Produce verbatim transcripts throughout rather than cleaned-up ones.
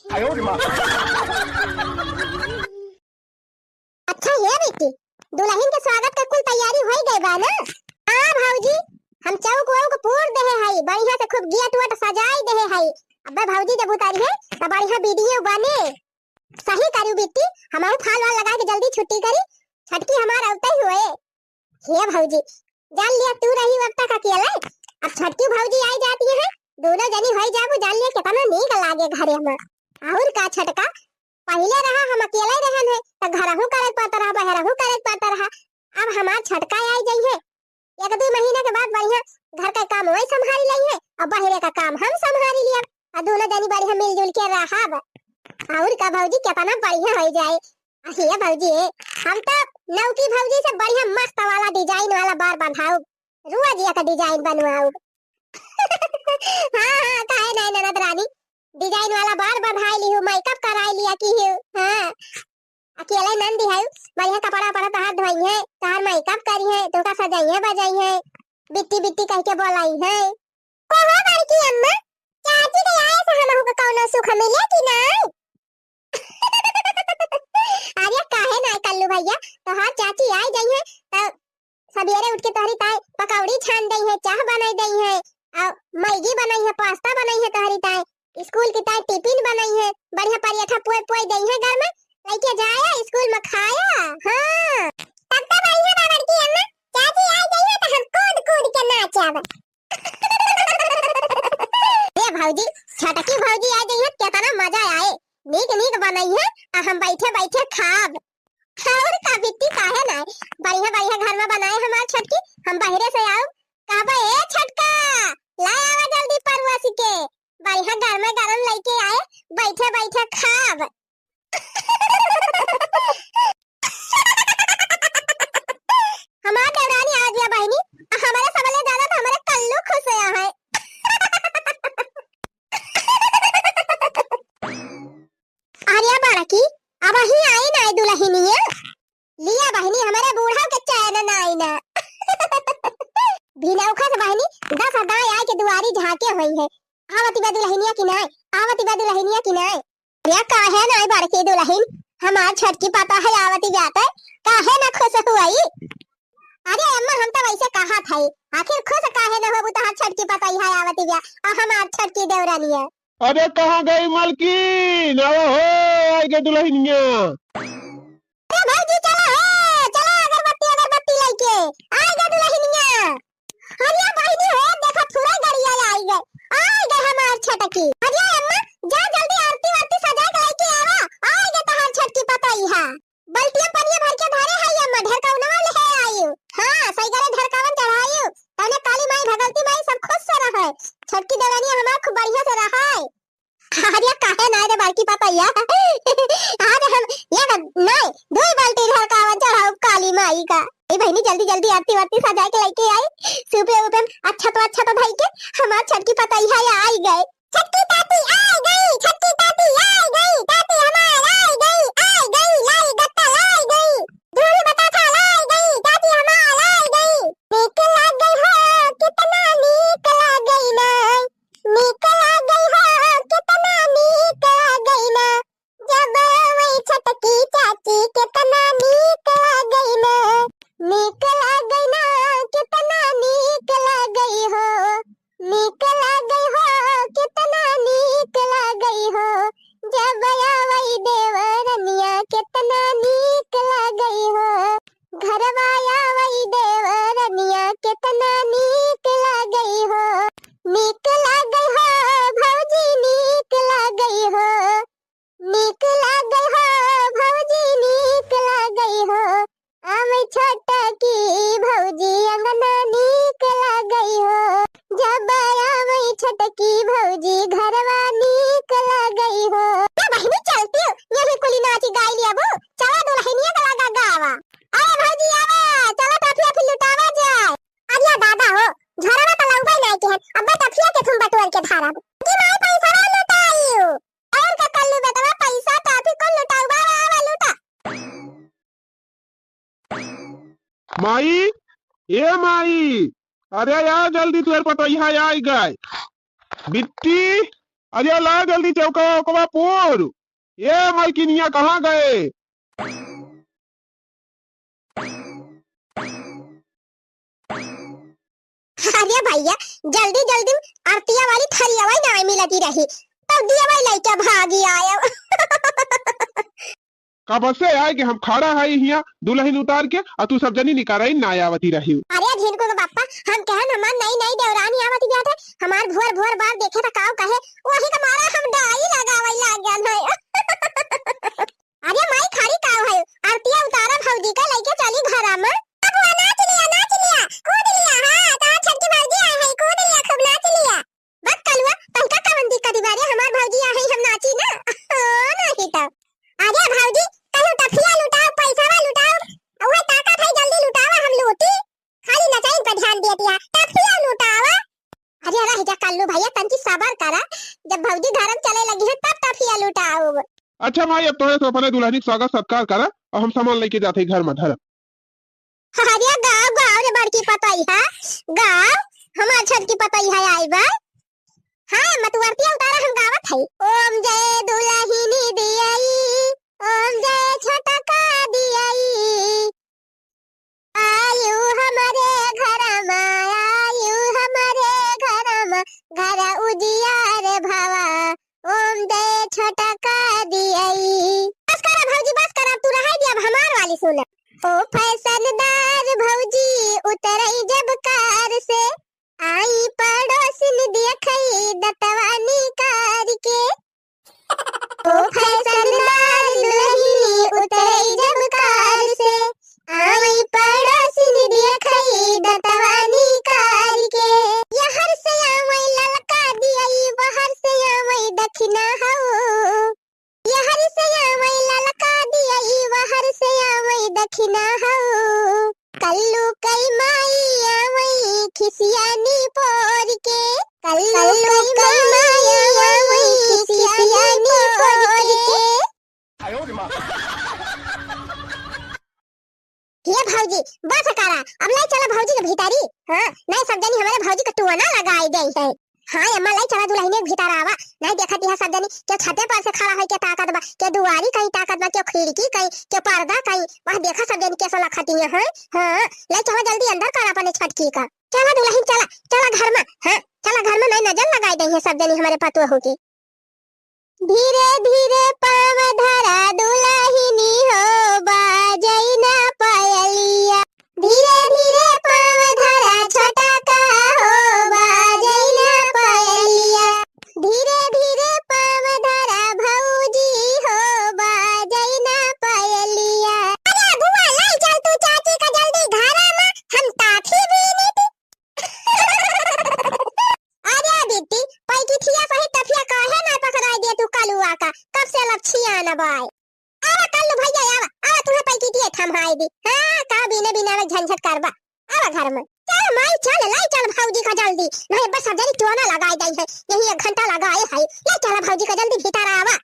अच्छा ये बिट्टी, दुलहिन के स्वागत क कुल तैयारी होइ गइ बा ना? हाँ भौजी, हम चौक वौक पूर देहे हई, बढ़िया से खूब गेट वेट सजाइ देहे हई। अब्बे भौजी जब उतरिहैं त बढ़िया वीडियो बने। सही करिउ बिट्टी, हमहू फाल वाल लगाइ के जल्दी छुट्टी करी। छटकी हमार अउतै हुए। हे भौजी, जान लिया तू रही अब तक अकेले, अब छटकी भौजी आइ जाती हैं, दुनो जनी होइ जाबू, जान लिया केतना नीक लागे घरे मा। अउर का छटका, पहिले रहा हम अकेले रहन है, त घरहू करेक पड़त रहा, बहरहू करेक पड़त रहा। अब हमार छटका आइ जइहैं, एक दुइ महीना के बाद बढ़िया घर क काम वही सम्हारि लइहैं अउर बहरे क काम हम सम्हारि लियब। अउर दुनो जनी बढ़िया मिलजुल के रहब। अउर का भौजी, केतना बढ़िया होइ जाए। अरे भौजी, हम त नौकी भौजी से बढ़िया मस्त वाला डिजाइन वाला बार बंधाउब, रोज एक डिजाइन बनवाउब। हाँ, हाँ, काहे नाहीं ननद रानी, डिजाइन वाला बार बंधाइ लिहू, मेकअप कराइ लिया किहू। हाँ, अकेले नंदी हऊ, बढ़िया कपड़ा वपड़ा तोहार धोइहैं, तोहार मेकअप करिहैं, तोका सजइहैं बजइहैं, बिट्टी बिट्टी कहिके बोलइहैं। कहो बड़की अम्मा, चाची के आए से हमहू के कउनो सुख मिले कि नाहीं? अरे काहे नाहीं कल्लू भइया, तोहार चाची आइ जइहैं त सबेरे उठ के तोहरी ताई पकौड़ी छान दइहैं, चाह बनाइ दइहैं, अउर मैगी बनइहैं, पास्ता बनइहैं तोहरी ताई, स्कूल की ताई टिफिन बनइहैं, बढ़िया परेठा पोइ पोइ दइहैं घर मा, लइके जाया स्कूल मा खाया। हाँ, तब त बढ़िया बा बड़की अम्मा, चाची आइ जइहैं त हम कूद कूद के नाचब। ए भौजी, छटकी भौजी आइ जइहैं, केतना मजा आए, नीक नीक बनइहैं, अउर हम बइठे बइठे खाब। अउर का बिट्टी, काहे नाहीं? बढ़िया बढ़िया घर मा बनाए हमार छटकी, हम बहरे से आउब, कहबे, "ए छटका, लाइ आवा जल्दी परोस के, बढ़िया गरमे गरम लइके आए, बइठे बइठे खाब।" हमार देवरानी आइ गया बहिनी, हमरे सबले ज्यादा त हमरे कल्लू खुश हुआ है। अरे बड़की, अबहीं आई नाहीं दुलहिनिया। लिया बहिनी, हमरे बूढ़ा के चैन नाहीं ना। भिनौखा से बहिनी, दस दाईं आइके दुआरी झाँके हुई हैं। आवति बा दुलहिनिया कि नाहीं, आवति बा दुलहिनिया कि नाहीं। अरे काहे नाहीं बड़की दुलहिन, हमार छटकी पतोहू आवति बा त, काहे ना खुश हुई? अरे अम्मा, हम त वइसे कहत हई, आखिर खुश काहे न होबू, तोहार छटकी पतोहिया आवति बिया, अउर हमार छटकी देवरानिया। अरे कहाँ गई मलकिन? आवा हो, आइ गई दुलहिनिया। अरे भौजी, चला हो, चला अगरबत्ती, अगरबत्ती लइके, आइ गई दुलहिनिया। अरे बहिनी हो, देखा थुरई गड़िया आइ गई, आइ गई हमार छटकी। अरे अम्मा, जा जल्दी आरती वारती सजाइ के लइके आवा, आइ गई तोहार छटकी पतोहिया। बल्टिया पनिया भर के धरे हई अम्मा, ढेरकवनवा लेहे आइउ। हाँ, सइगरे ढेरकवन चढ़ाइउ। तउने काली माई, भगवती माई सब खुश से रहे। छटकी देवरानिया हमार खूब बढ़िया से रहे। अरे काहे नाहीं रे बड़की पतोहिया। आज हम एक नाहीं, दुइ बाल्टी ढेरकवन चढ़ाउब काली माई का। ए बहिनी, जल्दी जल्दी आरती वारती सजाइ के लइके आई। सूपे उपे अच्छा तो, अच्छा तो धइ के हमार छटकी पतोहिया आइ गई। छटकी ताती आइ गई, छटकी ताती आइ गई, ताती हमार आइ गई, आइ गई, लाई गत्ता लाई गई, धूल बतासा लाई गई, ताती हमार आइ गई। नीक लागै हो, कितना नीक लागै ना, नीक लागै हो, कितना नीक लागै ना। जब आवै छटकी चाची केतना नीक लागै ना, नीक लागै ना, केतना नीक लागै हो, नीक लागै हो, केतना नीक लागै हो। जब आवै देवरनिया केतना नीक लागै हो, घरवा आवै देवरनिया केतना नीक लागै हो, नीक लागै हो भौजी, नीक लागै हो। नीक लागै हो भौजी, नीक लागै हो। आवै छोटकी भौजी, अंगना नीक लागै हो। जब आवै छोटकी भौजी, घरवा नीक लागै हो। ए बहिनी, चलती हो, यही कुली नाची गाई लियाबू। चला दुलहिनिया का लगा गावा। अरे भौजी, आवा, चला टाफी आफी लुटावा जाए। अरे दादा हो, झोरवा त लउबे नाहीं किहन, अब्बे टाफिया के थुम बटोर के धारब। कि माई पैसा ना लुटाइयो। अउर का कल्लू बेटवा, पैसा टाफी कुल लुटाउबा, आवा लूटा। माई, ए माई, अरे यार जल्दी, तोर पतोहिया आइ गए। बिट्टी, अरे ला जल्दी चौका ओकवा पूर। ए मलकिनिया, कहाँ गए? अरे भैया, जल्दी जल्दी आरतिया वाली थरियावा ही ना मिलती रही, तब दियावा ही लइके भागी आए। कब से आए कि हम खड़ा है हियाँ दुलहिन उतार के, और तू सब जनी निकारा ही ना आवती रही। अरे झिनकू के बापा, हम कहन हमार नई नई देवरानी आवती जात है, हमार भोर भोर बार देखे त काऊ कहे, वही के मारा हम डाई लगावै लाग गन है। अरे माई, खड़ी काऊ है, आरतिया उतारा भौजी का, लइके चली घरा में। अब हुआ नाच लिया, नाच लिया, कूद लिया, हाँ, तहार छोटकी भौजी आए है, कूद लिया, खूब नाच लिया। बक कलुआ, तहका कवन दिक्कत बा रे, हमार भौजी आए है, हम नाची ना। ओ, नहीं तो। अरे भौजी, कहूँ टफिया लुटाओ, पैसावा लुटाओ, उहे ताकत है, जल्दी लुटाओ, हम लूटी। खाली नचाइन पे ध्यान दिया दिया, टफिया लुटाओ। अरे रह जा कल्लू भैया, तनकी सबर करा, जब भौजी घर में चले लगी है तब टफिया लुटाओ। अच्छा माई, अब तोहरे से अपने दुलहिनी के स्वागत सत्कार करा, और हम सामान लइके जात है घर में धरा। अरे गाव गाव रे बड़की पतोहिया, गाव, हमार छोटकी पतोहिया आई बा। हाँ, मतुअरतिया उतारा हम गावत हई। ओम जय दुलहिनी दियई, ओम जय छोटका दियई। आयु हमरे घर मा, आयु हमरे घर मा, घर उजियार भवा, ओम जय छोटका दियई। बस करा भौजी, बस करा, अब तू रहाई दिया, अब हमार वाली सुन। ओ फैशनदार भौजी उतरई जब कार से, आई पड़ोसिन देखई दतवा निकार के। ओ फैशनदार दुलहिनी उतरई जब कार से, आई पड़ोसिन देखई दतवा निकार के। यहर से आवई ललका दियई, वहर से आवई दखिना हऊ। यहर से आवई ललका दियई, वहर से आवई दखिना हऊ। कल्लू कई माई आवई खिसियानी पोर के, कल्लू कई माई आवई खिसियानी पोर के। हे भौजी, बस करा, अब लाई चला भौजी के भीतरी। हाँ, नहीं सब जनी हमारे भौजी के टोना लगाई देई है। हाँ अम्मा, लाई चला दुलहिने के भीतर आवा। नहीं देखत यहाँ सब जनी, केउ छते पर से खड़ा होइके ताकत बा, केउ दुआरी कहीं ताकत बा, केउ खिड़की कहीं, केउ पर्दा कहीं। वह देखा सब जनी कैसा लखत ही है। हाँ, लाई चला जल्दी अंदर करा अपने छटकी का। चला दुलहिन चला, चला घर मा। हाँ, चला घर मा, नहीं नजर लगाई देई है सब जनी हमारे पतोहू के। धीरे धीरे पाँव धरा दुलहिनी हो, बाजई ना पायलिया। धीरे धीरे पाँव धरा छोटका हो, बाजई ना पायलिया। धीरे धीरे पाँव धरा भौजी हो, बाजई ना पायलिया। अरे बुआ, लाई चल तू चाची का जल्दी घरा मा, हम ताथी बीनी थी। अरे बिट्टी, पैकिठिया सहित टफिया काहे ना पकड़ाई दे तू कलुआ का? कब से लपछिया न बाय। आवा कल्लू भैया, आवा, आवा, तुहे पैकिठिया थम्हाई दी। हाँ, का बिने बिना में झंझट करबा। आवा घर मा। चल माई, चल, लाई चल भौजी का जल्दी। नहीं, बस अब जरी टोना लगाई दई है। यही एक घंटा लगाए है। लाई चल भौजी का जल्दी भीतर आवा।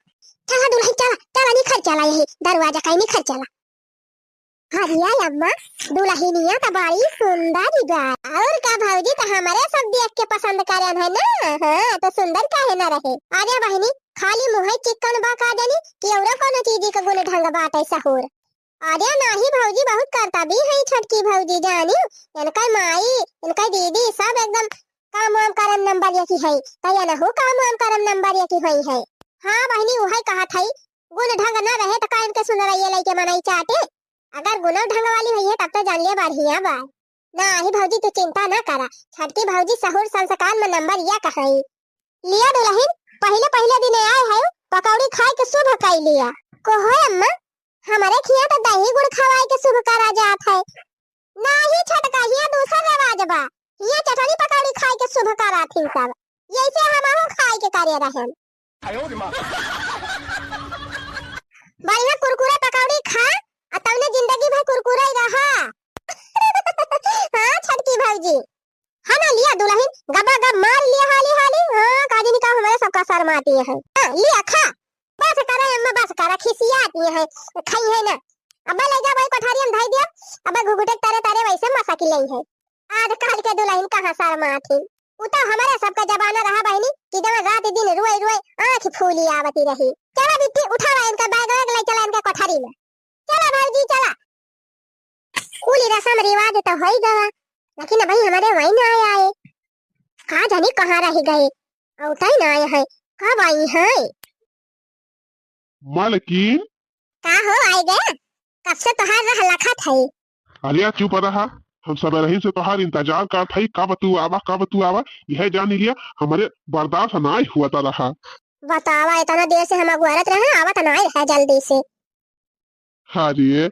चला दुलहिन, चला, चला, निखर चला, यही दरवाजा का ही निखर चला। अरे अम्मा, दुलहिनिया त बड़ी सुंदर बा। और का भौजी, त हमरे सब देख के पसंद करन है ना। हाँ, त सुंदर काहे ना रहे। अरे बहिनी, खाली मुँहे चिक्कन बा का जानी कि औरो कोनो चीज के गुण ढंग बाटे सहूर। अरे नाही भौजी, बहुत करतबी है छोटकी भौजी जानी। इनकर माई, इनकर दीदी सब एकदम काम वाम करम नंबर एक ही है। त एनहू काम वाम करम नंबर एक ही है। हाँ बहिनी, उहे कहत है, गुण ढंग न रहे त का इनके सुनरैया लइके मनई चाटे? अगर गुण ढंग वाली होई है तब तो जान ले बढ़िया बा। नाही भौजी तू चिंता न करा, छोटकी भौजी सहूर संस्कार में नंबर एक है। लिया दुलहिन, पहिले पहिले दिने आए है, पकौड़ी खाए के शुभ कई लिया। कहो अम्मा, हमरे खिया तो दही गुड़ खवाए के शुभ करा जात है। नाही छोटका, हिया दूसर रिवाज बा। हिया चटनी पकौड़ी खाए के शुभ करा थी सब। यैसे हमहू खाए के करे रहन। बढ़िया कुरकुरा पकौड़ी खा, आ तौने जिंदगी भर कुरकुरा ही रहा। हाँ छोटकी भौजी, है ना, लिया दुलहिन, गबा गब मार लिया हाली हाली। हाँ, का जानी का हमरे सबका शर्माती है। हाँ, लिया खा। बस करा अम्मा, बस करा, खिसियाती है, खाई है ना। अब ले जा वही कोठारी में धई दिया, अब घुघुटे तरे तरे वैसे मसा की लई है। आज काल के दुलहिन कहाँ शर्माती। उ तो हमरे सबका जमाना रहा बहिनी कि जब रात दिन रोए रोए आँख फूली आवती रही। चला बिट्टी, उठावा इनका बैग वैग, ले चला इनका कोठरी में। चला भौजी, चला। कुल रसम रिवाज तो होई गवा, लेकिन अबहीं हमरे वही ना आए। का जानी कहाँ रह गए, अउतै ना आए हैं, कब आई हैं? मलकिन। का हो, आए गए? कब से तोहार रह लखत है। अरे चुप रहा, हम सबेरही से तोहार इंतजार करत हई, कब तू आवा, कब तू आवा, यह जान लिया, हमरे बर्दाश्त नाई हुआ रहा। बतावा, इतना देर से हम अगुआरत रहे, आवत नाई रहे जल्दी से। अरे,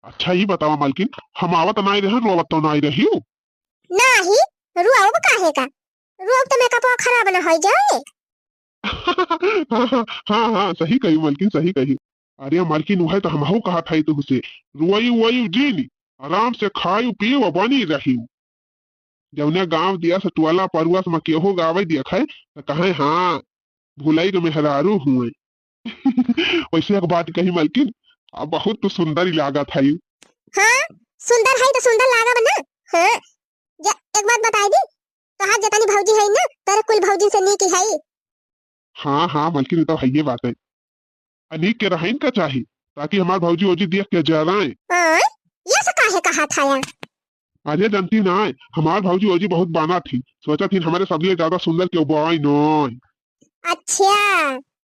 अच्छा, ई बतावा मलकिन, हम आवत नाई रहन, रोवत तो नाई रहियो? नाही, रोवब काहे का? रोवब त मेकअपवा खराब न होइ जाए। हाँ, हाँ, हाँ, हाँ, सही कही मलकिन, सही कही। अरे मलकिन, उहे त हमहू कहत हई तुहसे, रोई वोई जीनी, आराम से खाई पीऊ बनी रही। जौने गाँव दिया से टोला परुआ से केहू गावे देखे, त कहे, "हाँ, भुलाई के मेहरारू हुए।" वैसे एक बात कही मलकिन, आ बहुत तो सुंदर ही लागत है। हाँ, सुंदर है तो सुंदर लागब ना। हाँ, जा, एक बात बताई दी, तोहार जतनी भौजी है ना, तोरे कुल भौजी से नीक है। हाँ, हाँ, मलकिन, ई तो हइये बात है। अनीक के रहइन का चाही, ताकि हमार भौजी ओजी देख के जराए। आय, ये से काहे कहा था यार? अरे, जानती ना है, हमार भौजी ओजी बहुत बाना थी, सोचा थी हमारे सबसे ज्यादा सुंदर के बाई नोय। अच्छा,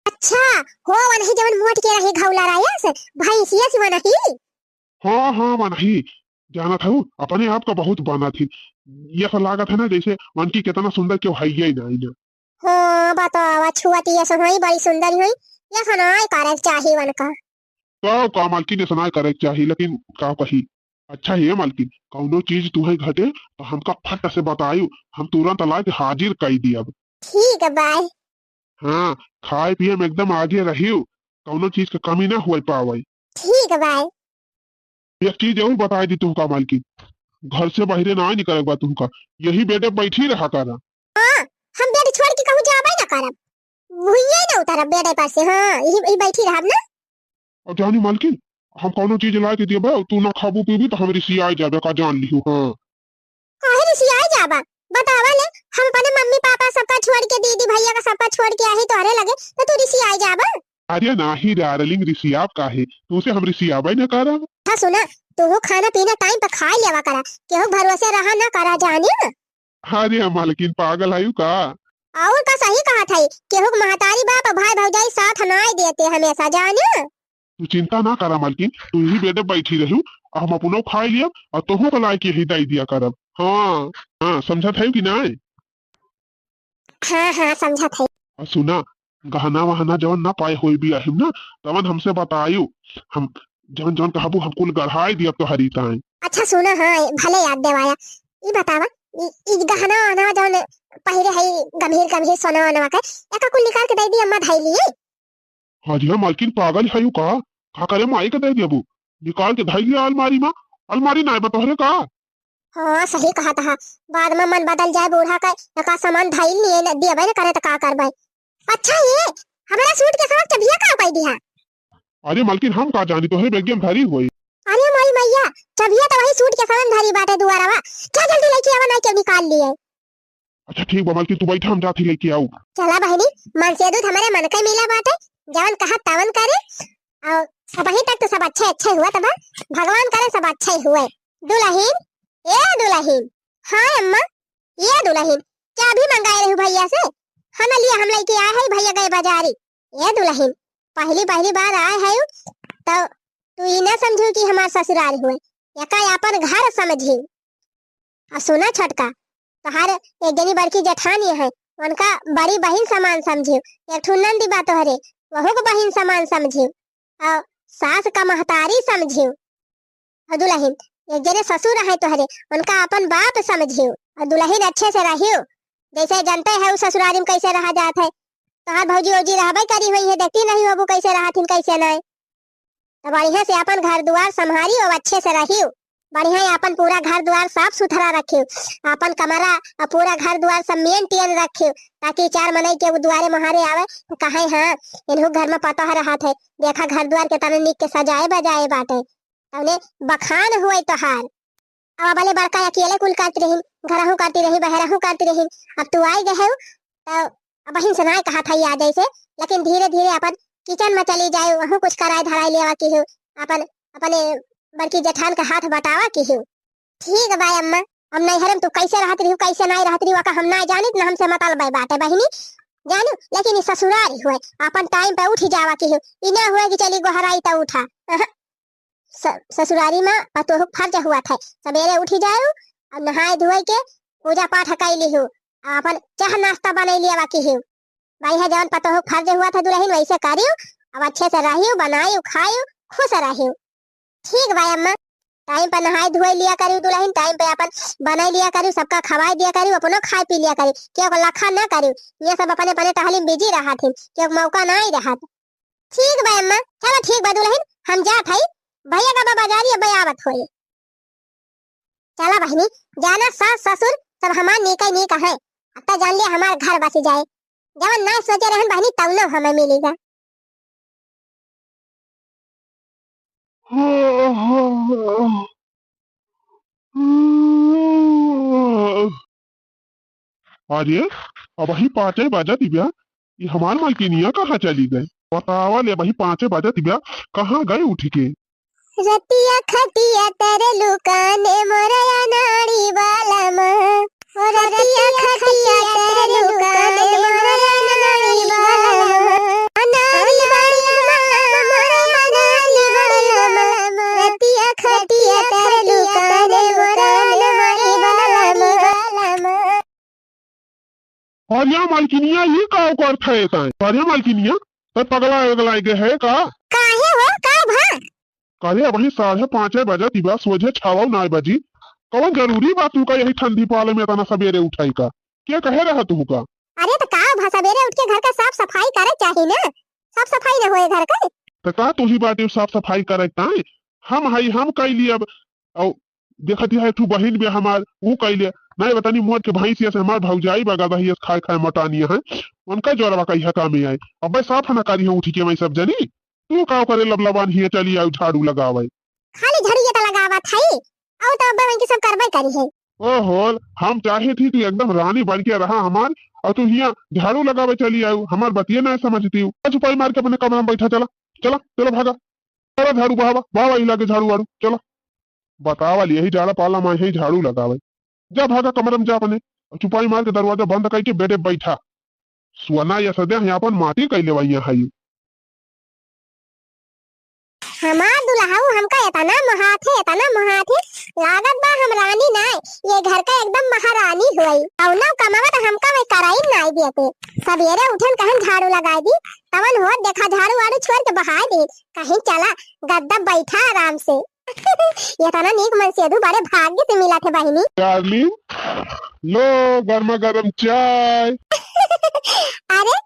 अच्छा, हो वनही जवन मोट के रही घौला रायस, भैंसिया से वनही? हाँ, हाँ, वनही। जानत हऊ, अपने आप का बहुत बाना थी। ये ऐसा लागत है ना, जैसे वनकी कितना सुंदर केहू हइये ही ना, ही ना। हाँ, बतावा, छुअत ये सब होई, बड़ी सुंदर होई, ये सनाई करे के चाही वनका। तो का मलकिन, ये सनाई करे के चाही, लेकिन का कही? अच्छा हे मलकिन, कौनो चीज तुहे घटे तो हमका फट से बतायु, हम तुरंत ला के हाजिर कई दियब। ठीक बाय। हाँ, खाए पिए में एकदम आगे रहियो, कौनो चीज के कमी ना होए पावे। ठीक बाय। एक चीज और बताई दी तुमका मलकिन, घर से बाहरे ना निकले के बा तुमका, यही बेडे बैठी रहा करा। हाँ, हम बेड छोड़ के कहूँ जाबे ना करब, भुइये ना उतरब बेडे पर से। हाँ, यही, यही बैठी रहब ना। और जानी मलकिन, हम कौनो चीज ला के देबे, तू ना खाबू पीबू तो हम रिसियाई जाबे का, जान लिहू। हाँ। काहे रिसियाई जाबा? बतावा ले, हम अपने मम्मी पापा सबका छोड़ के, दीदी भैया का सबका छोड़ के आई तोहरे लगे, तो तू रिसियाई जाबा? अरे नाही darling, रिसियाब काहे? तुमसे हम रिसियाबे न करब। हाँ सुना, तू खाना पीना time पे खाई लेवा करा, केहू भरोसे रहा ना करा जाने। अरे मलकिन, पागल है का? और का सही कहा था, केहू के महतारी बाप भाई भौजाई साथ नाय देते हमेशा जाने। तू चिंता ना करा मलकिन, तू यही बेडे बैठी रहू, हम अपनो खाई लियब और तोहू को लाए के यही दई दिया करब। हाँ, हाँ, समझत है कि नाय? हाँ, हाँ, समझत है। और सुना, गहना वहना जवन ना पाए होई बियाहिम ना, तवन हमसे बतायु, हम जवन जवन कहबू हम कुल गढ़ाई दियब तोहरी ताई। अच्छा सुना, हाँ, भले याद देवाया। ई बतावा, ई, ई गहना वहना जवन पहिरे है गम्हीर गम्हीर सोना वोना के, एका कुल निकाल के दे दी, अम्मा धई लिए। हाँ जी, हाँ, मलकिन पागल है का? का करे माई के दे देबू? निकाल के धई लिया अलमारी में। अलमारी नाय बा तोहरे का? हाँ, सही कहा तहा। बाद में मन बदल जाए बूढ़ा का, तो का सामान धई लिए न, देबे न करे तो का करबे? अच्छा ये, हमारा सूट के साथ चबिया का पाई दिया? अरे मलकिन, हम का जानी, तोहरे बेगिया में धरी होई। अरे माई मैया, चबिया तो वही सूट के साथ धरी बाटे दुआरवा। क्या जल्दी लेके आवा, ना के निकाल लिए। अच्छा ठीक बा मलकिन, तू बैठा, हम जात ही लेके आऊ। चला बहिनी, मन से दूध हमरे मन के मिला बाटे, जवन कहा तवन करे। और सबही तक तो सब अच्छे अच्छे हुआ तब भगवान करे सब अच्छे हुए। दुलहिन, ए दुलहिन। हाँ अम्मा। ए दुलहिन, चाभी मंगाए रहू भैया से? हाँ ना लिया, हम लेके आए है, भैया गए बाजारी। ए दुलहिन, पहली पहली बार आए है तो तू ई ना समझू कि हमार ससुराल हुए, एका अपन घर समझी। और सुना छोटका, तोहार एक जनी बड़की जेठानी है, उनका बड़ी बहिन समान समझियो। एक ठो नंदी बा तोहरे, वहू को बहिन समान समझियो। और सास का महतारी समझियो। और दुलहिन, एक जने ससुर है तोहरे, उनका अपन बाप समझियो। और दुलहिन अच्छे से रहियो, जैसे जानते है उ ससुरारी में कैसे रहा जात है। तोहार भौजी ओजी रहबे करी हुई है, देखती नहीं होबू कैसे रहत हिन, कैसे नहीं। तो बढ़िया से अपन घर दुआर संभारी और अच्छे से रखियो, बढ़िया अपन पूरा घर दुआर साफ सुथरा रखियो, अपन कमरा और पूरा घर दुआर सब maintain रखियो, ताकि चार मनई के उ दुआरे मुहारे आवे तो कहे, "हाँ, इनहू घर में पतोह रहत है, देखा घर दुआर के तने निक के सजाए बजाए बाटे।" तउने बखान हुए तोहार। अब भले बड़का अकेले कुल करत रहिन, घरहू करती रही, बहरहू करती रही। अब तू आई गए हो, तो अबहिन से नाय कहत हई आ जैसे, लेकिन धीरे धीरे अपन किचन में चली जाए, वहू कुछ कराए धराए लेवा किहू, अपन, अपने बड़की जेठान के हाथ बटावा किहू। ठीक बा अम्मा, हम नैहरे में तू कैसे रहत रही, कैसे नाय रहत रही, ओका हम नाय जानित, ना हमसे मतलब है बाटे बहिनी, जानू, लेकिन ई ससुरारी हुए, अपन टाइम पे उठी जावा किहू, ई ना हुए कि चली गोहराई त उठा। अहं। स-, ससुरारी में पतोह के फर्ज हुआ था, सबेरे उठी जाऊ और नहाए धोए के पूजा पाठ कई लिहू, और अपन चाह नाश्ता बनाई लिया बाकी हूँ। भाई है जौन पतोह के फर्ज हुआ था दुल्हन, वैसे करियो, अब अच्छे से रहियो, बनायो, खायो, खुश रहियो। ठीक बा अम्मा, टाइम पर नहाए धोए लिया करियो दुल्हन, टाइम पे अपन बनाई लिया करियो, सबका खवाए दिया करियो, अपनो खाए पी लिया करियो, केहू को लखा ना करियो। ये सब अपने अपने टहली में बिजी रहा थी, केहू को मौका ना ही रहा। ठीक बा अम्मा, चलो ठीक बा दुल्हन, हम जात हई, भैया का बा बाजारी, अब आवत होई। चला बहिनी, जाना सास ससुर सब हमार नीक ही नीक है, अब तो जान लिया हमार घर बस जाए, जवन ना सोचे रहन बहिनी तवनो हमें मिलेगा। अरे, अबही पाँचे बजत बा, ई हमार मालकिनिया कहाँ चली गए? बतावा ले, अबही पाँचे बजत बा, कहाँ गए उठ के? रतिया खटिया तर लुकाने मोरया नाड़ी बालमा, ओ रतिया खटिया तर लुकाने मोरया नाड़ी बालमा, अनाड़ी बालमा, मोरया नाड़ी बालमा, रतिया खटिया तर लुकाने मोरया नाड़ी बालमा। अरे मालकिनिया, ई का करत है ताई? अरे मालकिनिया, तै पगला वगला गए है का? काहे हो, का भा? अरे अबही साढ़े पाँचे बजत बा, सोझे छवा नाय बजी। कौन जरूरी बा तू का यही ठंडी पाले में इतना सबेरे उठाई का? के कहे रहा तू का? अरे तो का भा, सबेरे उठ के घर का साफ सफाई करे चाही ना, साफ सफाई न होए घर का। तो का तू ही बाटे साफ सफाई करे ताई? हम हई, हम कैली अब। औ देखत है, एक ठू बहिन बे हमार, ऊ कइले, नहीं बतानी मोट के भैंसिया से हमार भौजाई बा, गदहिया से खाए खाए मोटानिया है, उनका जोरवा कहिया कामे आए। अबे साफ ना करी है उठी के मैं सब जनी, तू का करे लबलबान हिया चली आऊ झाड़ू लगावे। खाली झाड़ू ये तो लगावत है, और तो अबे उनकी सब करबे करी है। ओहो, हम चाहे थी तू एकदम रानी बन के रहा हमार, और तू हिया झाड़ू लगावे चली आऊ, हमार बतिये ना समझती हूँ। चुपाई मार के अपने कमरा में बैठा, चला, चला, चलो भागा। अरे झाड़ू बहावा, बहावा, ई लागे झाड़ू वाड़ू, चलो। बतावा ली, यही जाड़ा पाला मा यही झाड़ू लगावे। जा भागा कमरा में जा अपने, और चुपाई मार के दरवाजा बंद करके बेडे बैठा। सुअना या सदे यहाँ अपन माटी कैले वैया है। हमार दुल्हऊ हमका इतना मोहाथे, इतना मोहाथे, लागत बा हम रानी नाय, ये घर का एकदम महारानी हुई। कौनो कमवा तो हमका वे कराई नाय देते। सबेरे उठन कहन झाड़ू लगाई दी, तवन होत देखा झाड़ू वाड़ू छोड़ के बहाई दी। कहीं चला गद्दा बैठा आराम से। ये तना नीक मन सेधू बड़े भाग्य से मिला थे बहिनी। डार्लिंग, लो गर्मा गर्म चाय। अरे,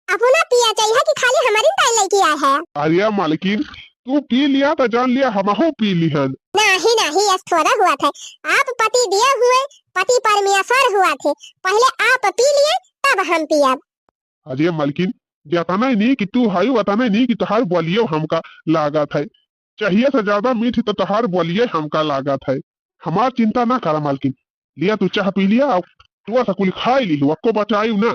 अपना पिया चाहिए कि खाली हमारी ताई लेके आए है? अरे मालकिन, तू पी लिया तो जान लिया हमहू पी लिहन। नहीं, नहीं, ऐस थोड़ा हुआ था। आप पति दिए हुए, पति परमेश्वर हुआ थे। पहले आप पी लिए, तब हम पियब। अरे मलकिन, जतना ही नहीं कि तू हई, वतना ही नहीं कि तोहार बोलियो हमका लागत है। चाहिए से ज्यादा मीठ तो तोहार बोलिए हमका लागत है। हमार चिंता ना करा मलकिन, लिया तू चाह पी लिया, और तू ऐसा कुल खाई ली, वक्को बचाई ना।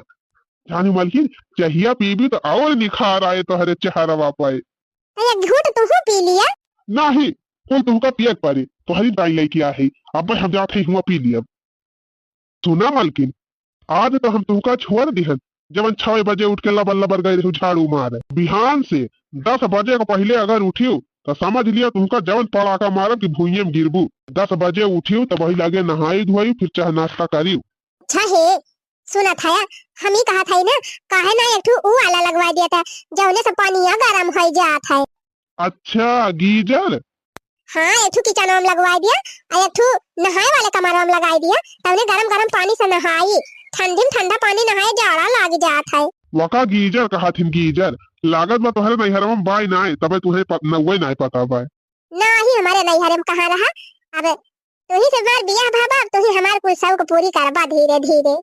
जानी मलकिन, चाहिया पीबी तो और निखार आए तोहरे चेहरवा पे। तो एक घूंट तुहू पी लिया। नहीं, कुल तुहका पिए के पड़ी, तोहरी दाई लेके आ है, अब हम जात है हुआ पी लिया। सुना मलकिन, आज तो हम तुहका छोड़ दिहन, जवन छह बजे उठ के लबर लबर गए रहू झाड़ू मारे। बिहान से दस बजे के पहले अगर उठियो तो समझ लिया तुहका जवन पड़ाका मारब कि भुइये में गिरबू। दस बजे उठियो तो वही लागे नहाई धोई, फिर चाह नाश्ता करियो। अच्छा हे, सुना था, हम ही कहा था ना, काहे ना एक ठू ऊ वाला लगवा दिया था, जौने से पानिया गरम हो जात है। अच्छा, गीजर? हाँ, एक ठू किचनवा में लगवाई दिया, और एक ठू नहाए वाले कमरवा में लगाई दिया, तौने गरम गरम पानी से नहाई, ठंडी में ठंडा पानी नहाए जाड़ा लाग जात है। वका गीजर कहा थिन, गीजर। लागत बा तोहरे नैहरवा में बाय नाय, तबे तुहे पत-, नउवे नाय पता बाय। नाही, हमारे नैहरे में कहाँ रहा, अब तुही से हमार बियाह भा बा, अब तुही हमार कुल शौक पूरी करबा धीरे धीरे।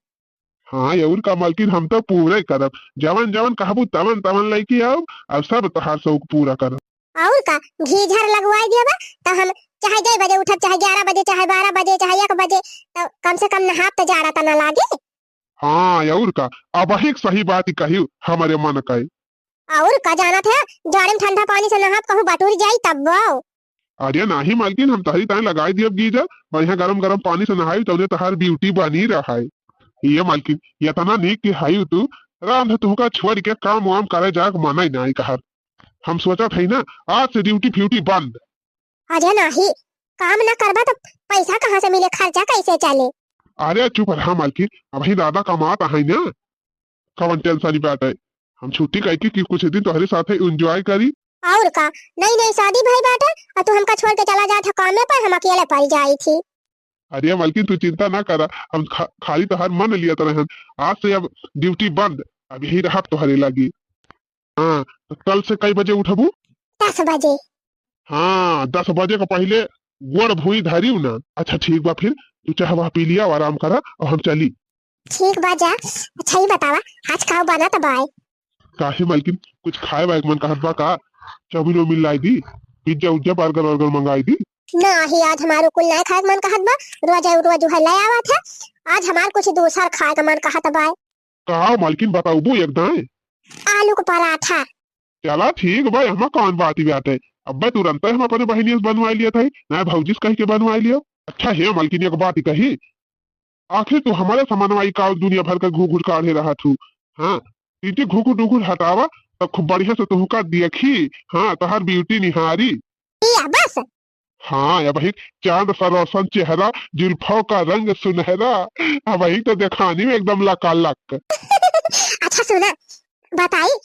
हाँ, और का मलकिन, हम तो पूरे करब, जवन जवन कहबू तवन तवन लेके आउब, और सब तोहार शौक पूरा करब। और का, घीझर लगवाई देबा, तो हम चाहे जय बजे उठब, चाहे ग्यारह बजे, चाहे बारह बजे, चाहे एक बजे, तो कम से कम नहाब तो जाड़ा तना लागे। हाँ, और का, अबहिक सही बात कही हमरे मन कहे। और का जानत है, जाड़े में ठंडा पानी से नहाब, कहूँ बटुर जाई तब वो। अरे नाही मलकिन, हम तहरी ताई लगाई दियब गीजर, बढ़िया गरम गरम पानी से नहाई, तौने तहार beauty बनी रहाई। ये मलकिन, इतना नीक के हाई तू, रांध तुहका छोड़ के काम वाम करे जाक मना ही नाही कहत। हम सोचत हई ना, आज से duty फ्यूटी बंद। अरे नाही, काम ना करबा तो पैसा कहाँ से मिले, खर्चा कैसे चले? अरे चुप रहा मलकिन, अबही दादा कमात है ना, कवन tension बाटे। हम छुट्टी कइके कि कुछ दिन तोहरे साथे enjoy करी। और का, नई नई शादी भई बाटे, और तू हमका छोड़ के चला जात है कामे पर, हम अकेले पड़ जाई थी। अरे मलकिन, तू चिंता ना करा, हम खा-, खाली तोहार मन लियत रहन। आज से अब duty बंद, अब यही रहब तोहरे लागी। हाँ, तो कल से कई बजे उठबू? दस बजे। हाँ, दस बजे के पहिले गोड़ भुई धरियो ना। अच्छा ठीक बा, फिर तू चाह वाह पी लिया और आराम करा और हम चली। ठीक बा जा। अच्छा ही बतावा, आज का बनत बाय? काहे मलकिन, कुछ खाए वाए के मन कहत बा का? चाउमीन वाउमीन लाई दी, पिज्जा उज्जा, बर्गर वर्गर मंगाई दी। नाही, आज हमारो कुल नाही खाए के मन कहत बा। रोज रोज उहे ले आवत है, आज हमार कुछ दूसर खाए के मन कहत बाय। का मलकिन, बताउबू एकदम? आलू के पराठा। चला ठीक बा, एहमा कौन बात बाटे। अब्बे तुरंते हम अपने बहिनिया से बनवाई लियत है, ना भौजी से कह के बनवाई लियो। अच्छा हे मलकिन, एक बात कही, आखिर तू हमारे समनवाई का दुनिया भर का घूघूर काढ़े रहत हूँ? हाँ, इनके घूघूर डूघूर हटावा, तब खूब बढ़िया से तुहका देखी। हाँ, तहार beauty निहारी। या बस। हाँ, अबही चांद सा रोशन चेहरा, जुल्फों का रंग सुनहरा, अबही तो देखानी में एकदम लकालक। अच्छा सुना, बताई,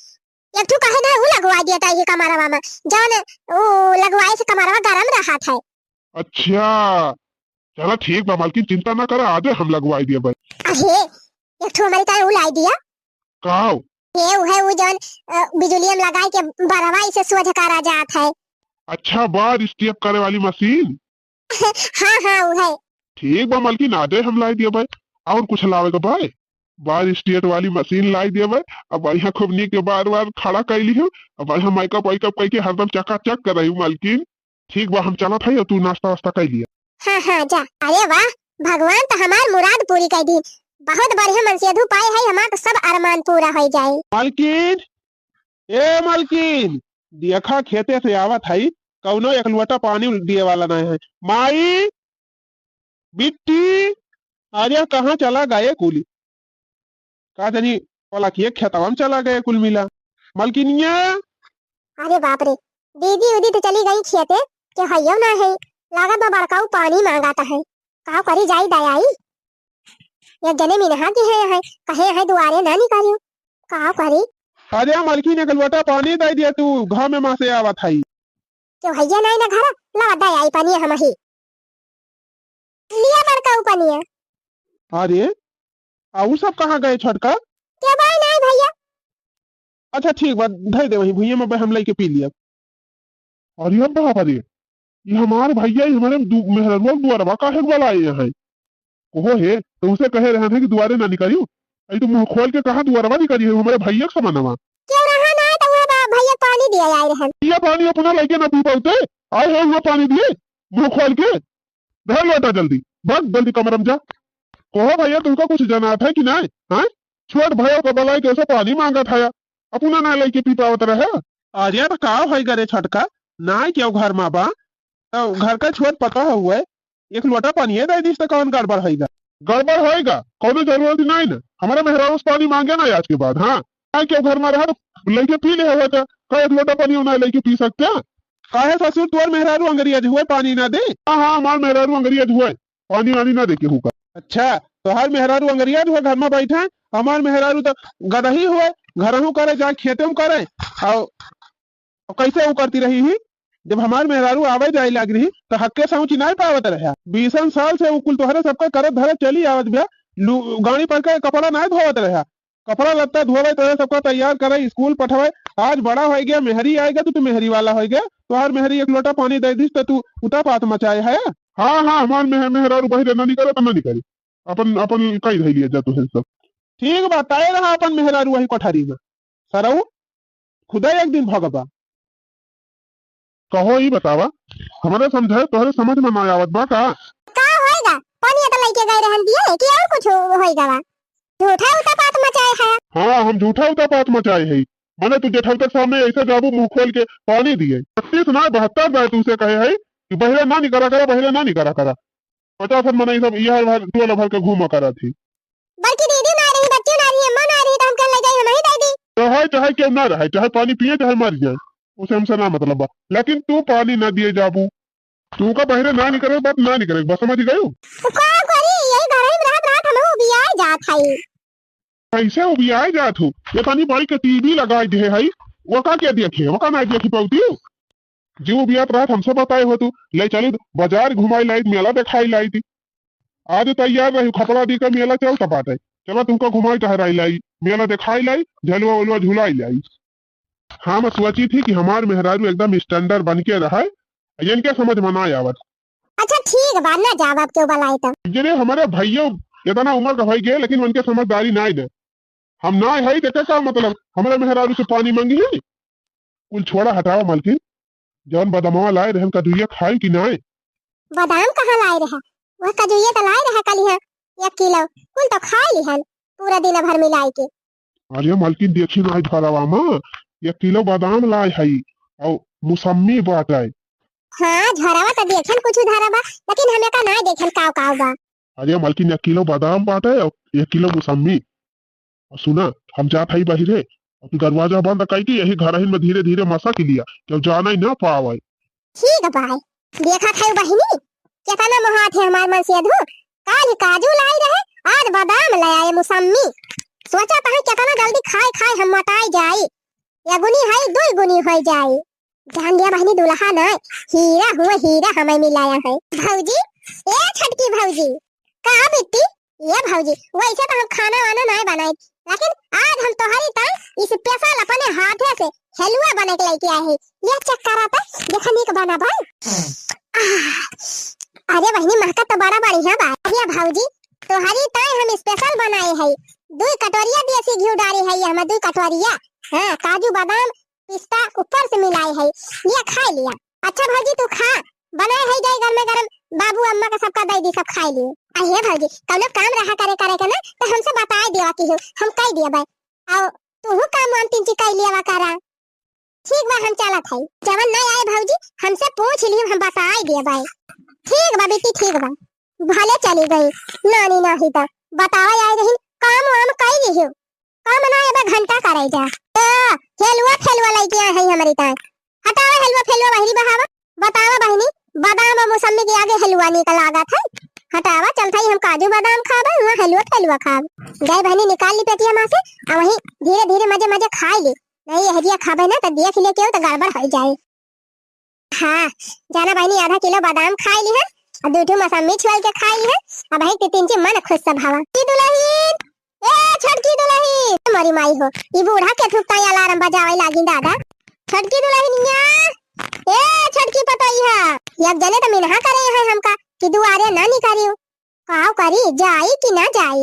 एक ठो कहे ना, उ लगवाई दिया ताई के कमरवा में, जौन उ लगवाए से कमरवा गरम रहत है। अच्छा, चला ठीक बा मलकिन, चिंता ना करा, आजे हम लगवाई दिया भाई। अरे, एक ठो हमारी ताई उ लाई दिया। काव? ये उहे उ जौन, अ, बिजुलिया में लगाई के बरवाई से सोझ करा जात है। अच्छा, बार step करे वाली मशीन? हाँ, हाँ, उहे। ठीक बा मलकिन, आजे हम लाई दिया भाई। और कुछ लावे के भाई? बार step वाली मशीन लाई दिया भाई। अब बढ़िया खूब नीक के बार बार खड़ा कैली हो। अब बढ़िया makeup वैकअप करके हरदम चकाचक कर रही हूँ मलकिन। ठीक बा, हम चलत हई, तू नाश्ता वास्ता कर लिया। हाँ, हाँ, जा। अरे वाह, भगवान तो हमार मुराद पूरी कर दी। बहुत बढ़िया मनसेधू पाए है, हमार तो सब अरमान पूरा हो जाए। मालकिन, ए मालकिन, देखा खेते से आवत हई, कौनो एक लोटा पानी दिए वाला नहीं है। माई, बिट्टी, अरे कहाँ चला गए कुली? का जानी, पलकिए खेतवा में चला गए कुल मिला। मलकिनिया! अरे बाप रे, दीदी उदी तो चली गई खेते, के हइयो ना है, लागत बा बड़काऊ पानी मांगत है। का करी जाई दयाई? एक जने मिनहा के है, है, कहे है दुआरे ना निकालियो। का करी? अरे मलकिन, एक लोटा पानी दे दिया तू, घामे मा से आवत हई। क्यों हइया नाई ना घर, लावा दे आई पनिया हमही। लिया बड़का ऊ पनिया। अरे, आ ऊ सब कहाँ गए छोटका? के बाय नाई भइया। अच्छा ठीक बा, धर दे वहीं भुइया में, हम लेके पी लिया। अरे बाप रे, ये हमार भइया, ये हमारे दु-, मेहररुआ दुआरवा काहे वाला आए हैं? ओहो हे, तुमसे कहे रहन है कि दुआरे ना निकलियो। अरे तू मुंह खोल के कहाँ दुआरवा निकली है, हमारे भइया के समानवा। क्यों रहा ना है तो वो बा-, भइया पानी दिया आए रहन। ये पानी अपना लइके ना पी पाउते, आए हो वो पानी दिए, मुंह खोल के। धर लोटा जल्दी, भाग जल्दी कमरा में जा। कहो भइया तुमका कुछ जनात है कि नहीं? हाँ? छोट भइया का बलाई कैसे पानी मांगत है, अपना ना लइके पी पावत रहे। अरे तो का होई गा रे छोटका, ना क्यों घर में बा, तो घर का छोट पता हुए, एक लोटा पानिये दे दिस तो कौन गड़बड़ होइगा? गड़बड़ होइगा? कौनो जरूरत नहीं ना। हमारे मेहरारू से पानी मांगे ना आज के बाद, हाँ? आए क्यों घर में रहा तो लइके पी ले होता। का एक लोटा पानी ना लइके पी सकते हैं? काहे ससुर तोर मेहरारू अंगरिया हुए पानी ना दे? हाँ, हाँ, हमार मेहरारू अंगरिया हुए, पानी वानी ना दे केहू का। अच्छा, तोहार मेहरारू अंगरिया हुए घर में बैठे, हमार मेहरारू तो गदही हुए, घरहू करे, जाए खेते में करे, और और कैसे ऊ करती रही ही? जब हमार मेहरारू आवे जाए लाग रही, तो हक्के से ऊँची नाय पावत रह्या। बीसन साल से ऊ कुल तोहरे सबका करत धरत चली आवत बिया। लू-, गाड़ी पर के कपड़ा नाय धोवत रह्या। कपड़ा लत्ता धोवे, तोहरे सबका तैयार करे, स्कूल पठवे। आज बड़ा होई गया, मेहरी आएगा तो तू मेहरी वाला होई गया। तोहार मेहरी एक लोटा पानी दे दिस तो तू उतापात मचाए है। हाँ, हाँ, हमार मेह-, मेहरारू बहिरे ना निकले तो ना निकले। अपन, अपन कई धई लिया जा तोहरे सब। ठीक बा, ताए रहा अपन मेहरारू वही कोठरी में। सरऊ, खुदा एक दिन भगबा। कहो ई बतावा, हमरे समझे तोहरे समझ में ना आवत बा का? का होइगा? पानी तो लइके गए रहन दिए कि और कुछ हो-, होइगा बा? झूठा उतापात मचाए है। हाँ, हम झूठा उतापात मचाए है। मने तू जेठौतर सामने ऐसे जाबू मुँह खोल के पानी दिए। बत्तीस ना बहत्तर बार तू से कहे है कि बहरे ना निकरा करा, बहरे ना निकरा करा। पचास मने सब यह भर, टोला भर के घूमा करा थी। बड़की दीदी ना रही, बच्ची ना रही, अम्मा ना रही, तो हम कल ले जाई, हम ही दे दी। तो है, चाहे क्यों ना रहे, चाहे पानी पिए, चाहे मर जाए, उसे हमसे ना मतलब बा। लेकिन तू पानी ना दिए जाबू, तू का बहरे ना निकरे, बात ना निकरे, बस समझ गयो। तो का करी, यही घर में रहत रहत हम उबिया जात हई। कैसे उबिया जात हो? ये तनी बड़ी के टीवी लगाई दे हई, वो का क्या देखे, वो का ना देखे पौती? जीव उबियात रहत हमसे बताए हो तू, ले चली बाजार घुमाई लाई, मेला देखाई लाई थी। आज तैयार रही, खपड़ा दी का मेला चलता बाटे, चला तुमका घुमाई टहराई लाई, मेला देखाई लाई, झलुआ उलुआ झुलाई लाई। हाँ, मैं सोची थी कि हमार मेहरारू एकदम standard बन के रहे, इनके समझ में ना आवत। अच्छा ठीक बा, ना जाब, अब क्यों बलाई तब। जरे हमारे भैया इतना उम्र का हो गए, लेकिन उनके समझदारी ना दे। हम ना है, देखे का मतलब, हमारे मेहरारू से पानी मांगी है? कुल छोड़ा, हटावा मलकिन, जौन बदामवा लाए रहन कदुइया खाई कि नाय? बदाम कहाँ लाए रहा? वह कदुइया तो लाए रहा कल यहाँ एक किलो, कुल तो खाए लिहन पूरा दिन भर मिलाई के। अरे मलकिन, देखी ना, झोरावा में एक किलो बदाम लाए हई और मौसम्मी बाटे। हाँ, झोरावा तो देखेन कुछ धरा बा, लेकिन हम एका ना देखेन काव काव बा। अरे मलकिन, एक किलो बदाम बाटे और एक किलो मौसम्मी। और सुना, हम जात हई बहिरे, और तू दरवाजा बंद कई के यही घरहिन में धीरे धीरे मसा के लिया, केहू जाने ना पावे। ठीक बाय, देखत है बहिनी, केतना मोहात है हमार मनसेधू। काल काजू लाई रहे, आज बादाम ले आए, मौसम्मी। सोचा तही केतना जल्दी खाए खाए हम मोटाई जाई, या गुनी है, दुई गुनी हो जाई। जान लिया बहिनी, दुल्हा ना हीरा हुआ, हीरा हमें मिलाया है। भौजी, ए छोटकी भौजी, का बिट्टी? ए भौजी, वैसे तो हम खाना वाना ना बनाई, लेकिन आज हम तोहरी ताई special अपने हाथे से हलवा बना के लेके आए हैं। ये check करा था, देखा नीक बना बा। आह, अरे बहिनी, महका तो बड़ा बढ़िया बा। अरे भौजी, तोहरी ताई हम special बनाए है, दुई कटोरिया देसी घी डारी है, ये हमार दुई कटोरिया। हाँ, काजू बादाम पिस्ता ऊपर से मिलाई है, ये खा लिया। अच्छा भौजी तू खा, बनाए है जाए गरमे गरम, बाबू अम्मा का सबका दे दी, सब खाए लिए। आ हे भौजी, कौनो काम रहा करे करे के ना, तो हमसे बताए देवा की हो, हम कह दिया भाई। आओ, तू हूँ काम वाम तीन चीज कह लिया करा। ठीक बा, हम चलत है, जवन नहीं आए भौजी, हमसे पूछ लियो, हम बताए दिया भाई। ठीक बा बेटी, ठीक बा। भले चली गई, नानी नाही त बतावा आए रही, काम वाम कई रही हो, काम ना एबे घंटा करे जा। ए, हेलुआ फेलुआ लइके आए है हमरी ताई। हटावा हेलुआ फेलुआ बहिरी बहावा। बतावा बहिनी, बादाम और मौसम्मी के आगे हेलुआ निकल लागत है। हटावा, चल थाई हम काजू बादाम खाबे, वहाँ हेलुआ फेलुआ खाब। गए बहिनी निकाल ली पेटिया मा से, आ वहीं धीरे धीरे मजे मजे खाई ली। नहीं, यह दिया खाबे ना तो देख ले केहू तो गड़बड़ हो जाए। हाँ, जाना बहिनी, आधा किलो बादाम खाई ली है, और दू ठो मौसम्मी छुआई के खाई ली है, अब है कि तीन चीज मन खुश से भावा। ई दुलहिन, ए छोटकी दुलहिन, मरी माई हो, ई बूढ़ा के थुकता alarm बजावे लागी दादा। छोटकी दुलहिनिया, ए छोटकी पतोहिया, एक जने तो मिनहा करे है हमका कि दुआरे ना निकरियो, काव करी, जाई कि ना जाई?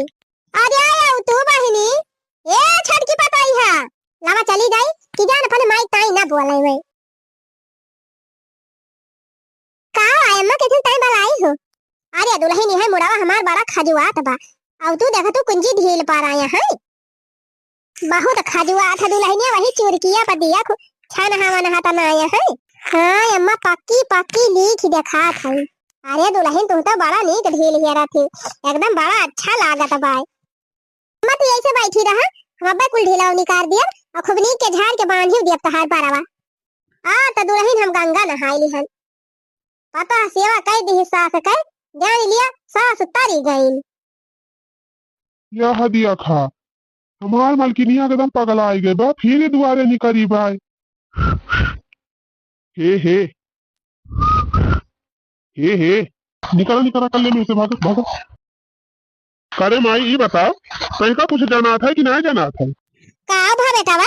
अरे आओ तू बहिनी, ए छोटकी पतोहिया, लावा चली जाई कि जान अपने माई ताई ना बोले हुए। का हो, अम्मा, कैसन ताई बलाई हो? अरे दुलहिन, यह मुड़वा हमार बड़ा खजुआत बा। अब तू देख, तू कुंजी ढील पर आया है। बहुत खजुआत है दुलहिनिया, वही चुरकिया पर दिया खु-, छन हवा नहा तना आया है। हाँ अम्मा, पक्की पक्की लीख देखात है। अरे दुलहिन, तू तो बड़ा नीक ढील हेरा थी, एकदम बड़ा अच्छा लागत बा। अम्मा, तू ऐसे बैठी रहा, हम अब्बे कुल ढीला निकार दिया और खूब नीक के झाड़ के बांधी दिया तहार परवा। आ, त दुलहिन हम गंगा नहाई लिहन। पता सेवा कई दिही सास के, जान लिया सास तारी गईन। यह दिया खा, हमार मलकिनिया एकदम पगला आई गए बा, फिर दुआरे निकरी बाय। हे, हे। हे, हे। निकला, निकला, कल्ले में से भागो, भागो। करे माई, ई बताओ, तनिका कुछ जनात है कि ना जनात है? का भा बेटावा?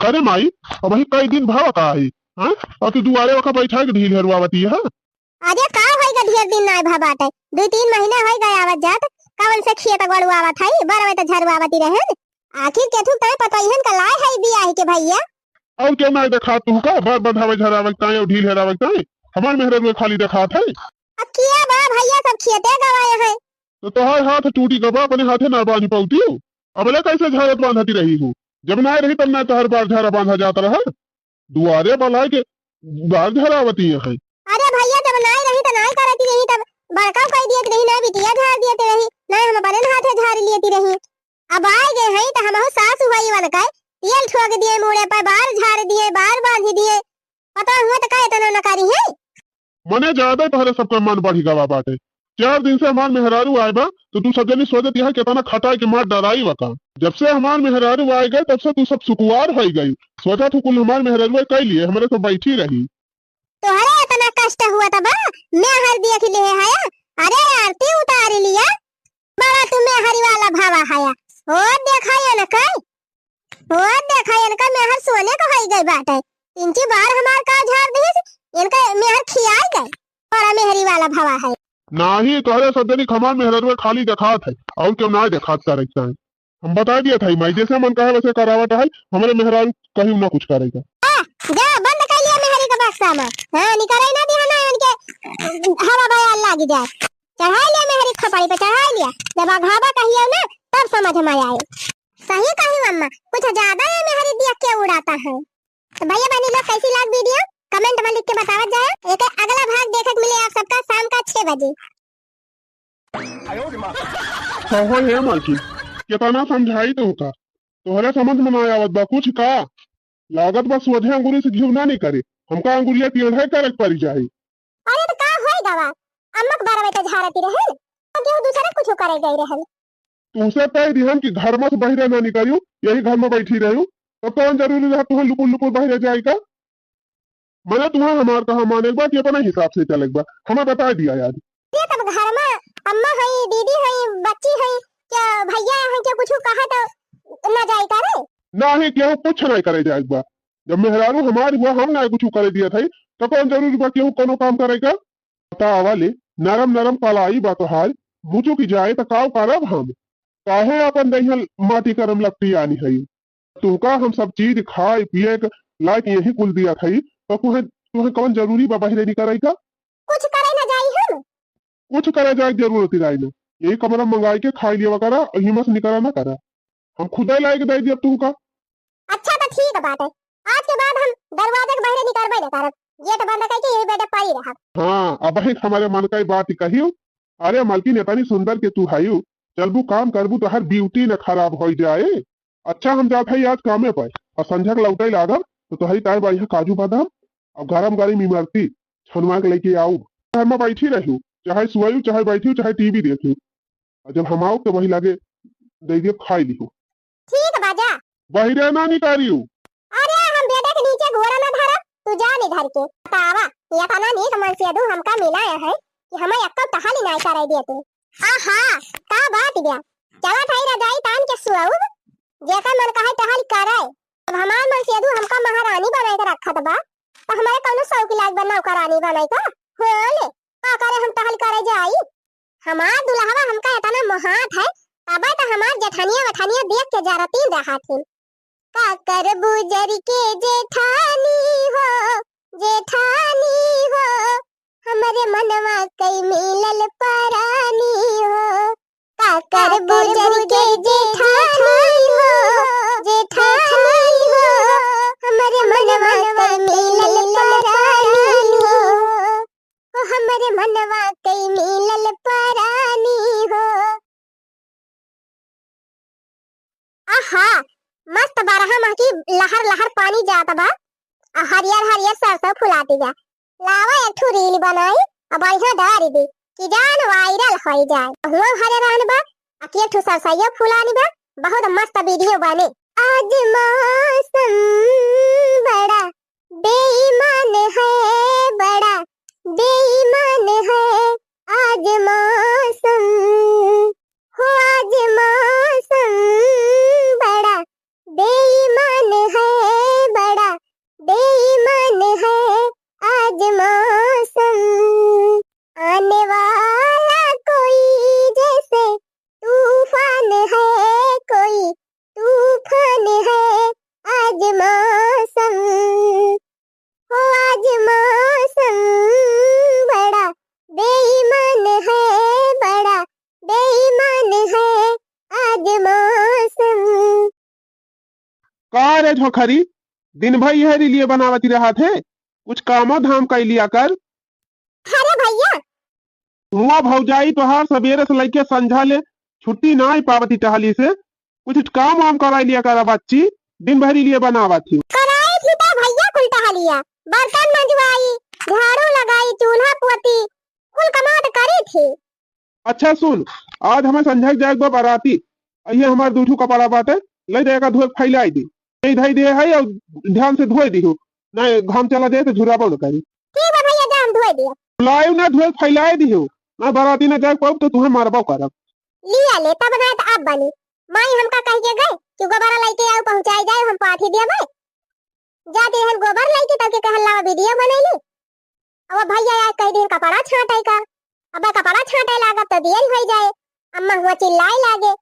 करे माई, अबही कई दिन भवा का आई, हाँ? और तू दुआरे वखा बैठा के ढील हेरुआवती है, हाँ? अरे का होइगा, ढेर दिन नाय भा बाटे, दुई तीन महीना होइगा आवत जात, कवन से खेत गड़ुआवत है, बरवे त झरुआवती रहन। आखिर केथू तय पतइहन का लाए है बियाह के भैया? और क्यों ना देखा तू का, बर बंधावे झरावे के ताई और ढील हेरावे के ताई? हमार मेहररुआ खाली देखात है। अब किया बा भइया, सब खेते गवाए हैं। तो तोहार हाथ टूटी गवा, अपने हाथे ना बांध पाउती हो। अबले कैसे झारत बांधती रही हो? जब ना रही तब ना तोहार बार झारा बांधा जात रहा। दुआरे बलाए के बार झारावती है। अरे भइया, जब नाई रही त नाई करती रही, तब बड़का कह दियत रही, ना बिटिया झार दियत रही, ना हम अपने हाथे झार लियती रही। अब आए गए हैं त हमहू सास हुआ इवन का तेल ठोक दिए, मूड़े पर बार झार दिए, बार बांध दिए। पता हुआ त का इतना न करी है? मने ज्यादा तोहरे सबका मन बढ़ी गवा बाटे। चार दिन से हमार मेहरारू आए बा, तो तू सब जनी सोचत यहाँ केतना खटाई के मार डराई बा का। जब से हमार मेहरारू आए गए, तब से तू सब सुकुवार होई गई। सोचा तू कुल हमार मेहरारू कई लिए, हमरे से बैठी रही। तोहरे इतना कष्ट हुआ त बा, मेहर देख ले हया। अरे आरती उतार लिया, बड़ा तू मेहरी वाला भावा हया। ओ देखा ये न कई, ओ देखा इनका मेहर सोने का होई गई बाटे। इनकी बार हमार का झार दिस, इनका मेहर खियाई गई। बड़ा मेहरी वाला भावा है। नाही, तोहरे सब जनी हमार मेहररुआ खाली देखात है, और क्यों ना देखात करे के चाहे। हम बता दिया था, मैं जैसे मन कहे वैसे करावत है, हमरे मेहरारू कहीं ना कुछ करेगा। आ, जा, बंद कर लिया मेहरी का बक्सा में। हाँ, निकरे ना दिया ना इनके हवा बयार लागी जाए। चढ़ाई लिया मेहरी खोपड़ी पे, चढ़ाई लिया। जब अघावा कहियो ना, तब समझ में आए। सही कही अम्मा, कुछ ज्यादा ये मेहरी दिया के उड़ाता है। तो भइया बहनी लोग, कैसी लाग वीडियो, कमेंट में लिख के बतावत जाए। एक अगला भाग देखे के मिले आप सबका शाम का छह बजे। कहो हे मालकिन, केतना समझाई तोहका, तोहरे समझ में ना आवत बा कुछ का? लागत बा सोझे अंगुरी से घिउ ना निकरे, हमका अंगुरिया टेढ़े करे के पड़ी जाई। अरे तो का होई गवा, अम्मा के बारह बजे झारती रहे, तो केहू दूसरे कुछ करे गई रहल। तुमसे कह दिहन कि घर में से बहिरे ना निकलियो, यही घर में बैठी रहियो, तो कौन जरूरी रहा तुम्हें लुपुर लुपुर बहिरे जाए का? मने तुम्हें हमार कहा माने के बा कि अपने हिसाब से चले के बा, हमें बता दिया यार। ये तब घर में अम्मा है, दीदी है, बच्ची है, क्या भइया है, क्या कुछ कहा तो ना जाए का रे? नाही, केहू कुछ नहीं करे जाए के बा। जब मेहरारू हमार हुआ, हम ना कुछ करे दिया था, तो कौन जरूरी बा केहू कोनो काम करे का? बतावा ले, नरम नरम कलाई बा तोहार, मुचुक जाए त काव करब हम? काहे अपन दहिया माटी करम लपटी आनी हई? तुहका हम सब चीज खाए पिए के लायक यही कुल दिया थई, तो तुहे, तुहे कौन जरूरी बा बहिरे निकरे का? कुछ करे ना जाई हम। कुछ करे जाए के जरूरत ही ना, यही कमरा मंगाई के खाई लेवा करा, और हिम्मत निकरा ना करा। हम खुदे लाए के दे दिया तुहका। अच्छा तो ठीक बाटे, आज के बाद हम दरवाजे के बहरे निकलबे न करब, गेट बंद करके यही बेटे पड़ी रहब। हाँ, अब ही हमारे मन का ही बात ही कहियो। अरे मलकिन, इतनी सुंदर के तू हयू, चलबू काम करबू तो हर ब्यूटी न खराब हो जाए। अच्छा, हम जात हई आज कामे पर, और संझा के लौटे लागब तो तोहरी ताई बढ़िया काजू बादाम और गरम गरम इमरती छनवा के लेके आऊ। घर में बैठी रहू, चाहे सुआयू, चाहे बैठू, चाहे टीवी देखू, और जब हम आऊ तो वही लागे दे दियो खाई लिहू। ठीक बा जा। बहिरे ना निकालियो। अरे हम बेटे के नीचे गोड़ा ना धरब, तू जा नहीं धर के। बतावा, ये तना नीक मन से दू हमका मिला है कि हमें एक्को टहल ही नहीं करे दिए तू। आहा, का बात बा? चला थाई रजाई तान के सुआउब, जेकर मन कहे टहल करे। अब हमार मन से दू हमका महारानी बनाए के रखत बा, तो हमारे कौनो शौक लाग बा नौकरानी बनाए का? होले, का करे हम टहल करे जाई? हमार दुल्हवा हमका इतना मोहात है, तबे तो हमार जेठनिया वठनिया देख के जरतीन रहत हिन। का करबू जर के जेठानी हो, जेठानी हो, हमरे मनवा कई मिलल परानी हो। का करबू जर के जेठानी हो, जेठानी हो, हमरे मनवा कई मिलल परानी हो। ओ हमरे मनवा कई मिलल परानी हो। आहा, मस्त बारह माह की लहर लहर पानी जात बा, आ हरियर हरियर सरसों फुलाती बा। लावा एक ठो रील बनाई, आ बढ़िया डारी दी, कि जान वायरल होई जाए। हुआ हरे रहन बा, आ कि एक ठो सरसों फुलानी बा, बहुत मस्त वीडियो बने। आज मौसम बड़ा बेईमान है, बड़ा बेईमान है आज मौसम, हो आज मौसम बड़ा बेईमान है, बड़ा बेईमान है आज मौसम। आने वाला कोई जैसे तूफान है, कोई तूफान है आज मौसम। ए झोंखरी, दिन भर यह रीलिये बनावत रहत है, कुछ कामो धाम कइ लिया कर। अरे भइया। हुआँ भौजाई तोहार सबेरे से लइके संझा ले छुट्टी नाहीं पावत ही टहली से, कुछ काम वाम कराइ लिया कर बच्ची, दिन भर रीलिये बनावत ही। कराई थी तो भइया कुल टहलिया, बर्तन मंजवाई, झाड़ू लगाई, चूल्हा पोती, कुल कमात करी थी। अच्छा सुन, आज हमें संझा के जाए के बा बराती, अइहे हमार दुइ ठो कपड़ा बाटे, लइ दे एका धोए के फैलाई दी। यही धई दे है और ध्यान से धोए दिहो, ना घाम चला जाए तो झुराबो न करी। ठीक बा भइया, जा हम धोए दिया। लाइव ना धोए के फैलाई दिहो, ना बराती ना जाए के पाउब तो तुहें मारबो करब। लिया ले, तब ना तो अब बनी। माई हमका कह के गए कि गोबरा लइके आओ, पहुँचाई जाए, हम पाथी देबे। जाती रहन गोबर लइके, तब के कहल लावा वीडियो बनैली। अब भइया आए कह दिन कपड़ा छांटे का, अब कपड़ा छांटे लागब तो देर होइ जाए। अम्मा हुआँ चिल्लाए लागे,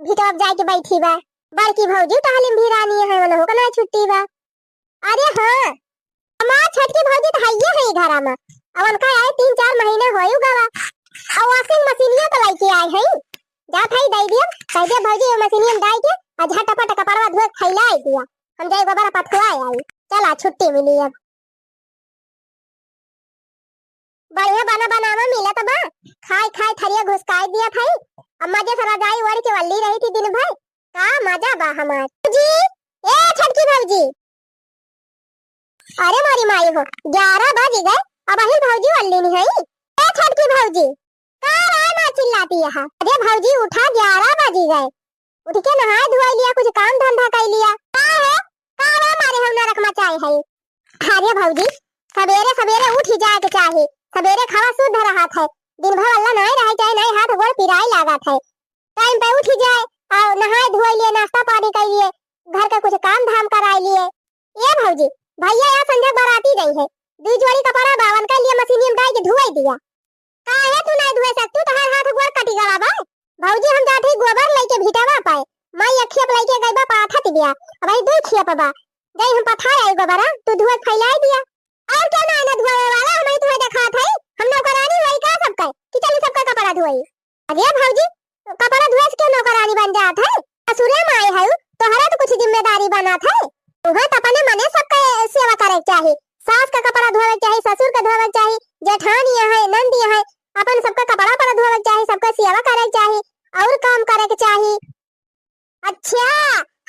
भिटवा जाए के बैठी बा। बड़की भौजी टहलिम भी रानी है, उनहु का ना छुट्टी बा। अरे हाँ, हमार छोटकी भौजी तो हइये है घरा में, अब उनका आए तीन चार महीना होयु गवा। और वॉशिंग मशीनिया तो लइके आए हैं, जात है दे दिया, कह दिया भौजी ये मशीनिया में डाल के और झटपट कपड़वा धोए फैलाए दिया, हम जाए गोबर पथुआ आई। चला छुट्टी मिली अब। बढ़िया बना बनावा मिलत बा, खाए खाए थरिया घुसकाई दिया था। अम्मा जे सारा जाई ओढ़ के वल्ली रही थी दिन भर, का मजा बा हमार। जी, ए छोटकी भौजी, अरे मोरी माई हो, ग्यारह बज गए, अब अहिल भौजी वल्ली नहीं है। ए छोटकी भौजी, का राय माँ चिल्लाती है? अरे भौजी उठा, ग्यारह बज गए, उठ के नहाए धोए लिया, कुछ काम धंधा कर लिया। का है? का रे मारे हम नरक मचाए है? अरे भौजी, सबेरे सबेरे उठ ही जाए के चाही, सबेरे खावा शुद्ध रहत है, दिन भर अल्लाह नाय रहे चाहे नाय हाथ गोड़ पिराए लागत है, टाइम पे उठ ही जाए और नहाए धोए लिए, नाश्ता पानी कर लिए, घर का कुछ काम धाम कराए लिए। ए भौजी, भैया या संझा बराती गई है, दुई जोड़ी कपड़ा बा, उनका लिए मशीनिया में डाल के धोए दिया। काहे तू नाय धोए सकतू? तोहार हाथ गोड़ कटी गवा बा। भौजी, हम जात हई गोबर लइके भिटावा पाए। माई एक खेप लइके गई बा, पाथत बिया। अब आई दुई खेप बा। जाई हम पथाए आई गोबरा, तू धोए फैलाई दिया। और क्या ना, ना धोए वाला, हम ही तुम्हें देखात हई। हम नौकरानी होई का सबका, कि चली सबका कपड़ा धोई? अरे भौजी, कपड़ा धोए से क्यों नौकरानी बन जात है? ससुरे में आए है, तोहरा तो कुछ जिम्मेदारी बनत है। तुम्हें तो अपने मने सबका सेवा करे के चाही। सास का कपड़ा धोवे के चाही, ससुर का धोवे के चाही, जेठानिया है, नंदिया है, अपन सबका कपड़ा पर धोवे के चाही, सबका सेवा करे के चाही, और काम करे के चाही। अच्छा,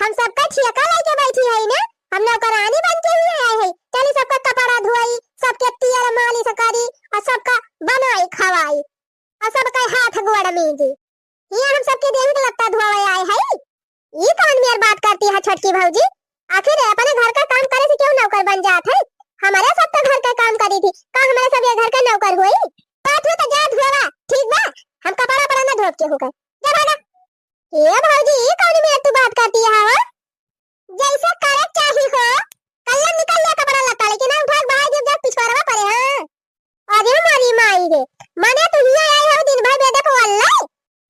हम सबका ठेका लेके बैठी है ना, हम नौकरानी बन के ही आए हैं। चली सबका कपड़ा धोई, सबके तेल मालिश करी और सबका बनाई खवाई और सबका हाथ गोड़ मीजी। ये हम सबके देही के लत्ता धोवे आए है। ई कौन मेर बात करती है छोटकी भौजी? आखिर अपने घर का काम करे से क्यों नौकर बन जात है? हमारे सब तो घर का काम करी थी, का हमारे सब ये घर का नौकर हुई? बात हुई तो जा धोवा, ठीक बा? हम कपड़ा पड़ा ना धोब के होकर। जा भागा। ए भौजी, ई कौन मेर तू बात करती है हो? जैसे करे चाही हो, कल्ला निकल लिया कपड़ा लत्ता, लेकिन ना उठा के बाहर जब जब पिछवारवा पड़े, हाँ। अरे मारी माई रे, मने तू हिया आई हो दिन भर बेडे पवल्ले?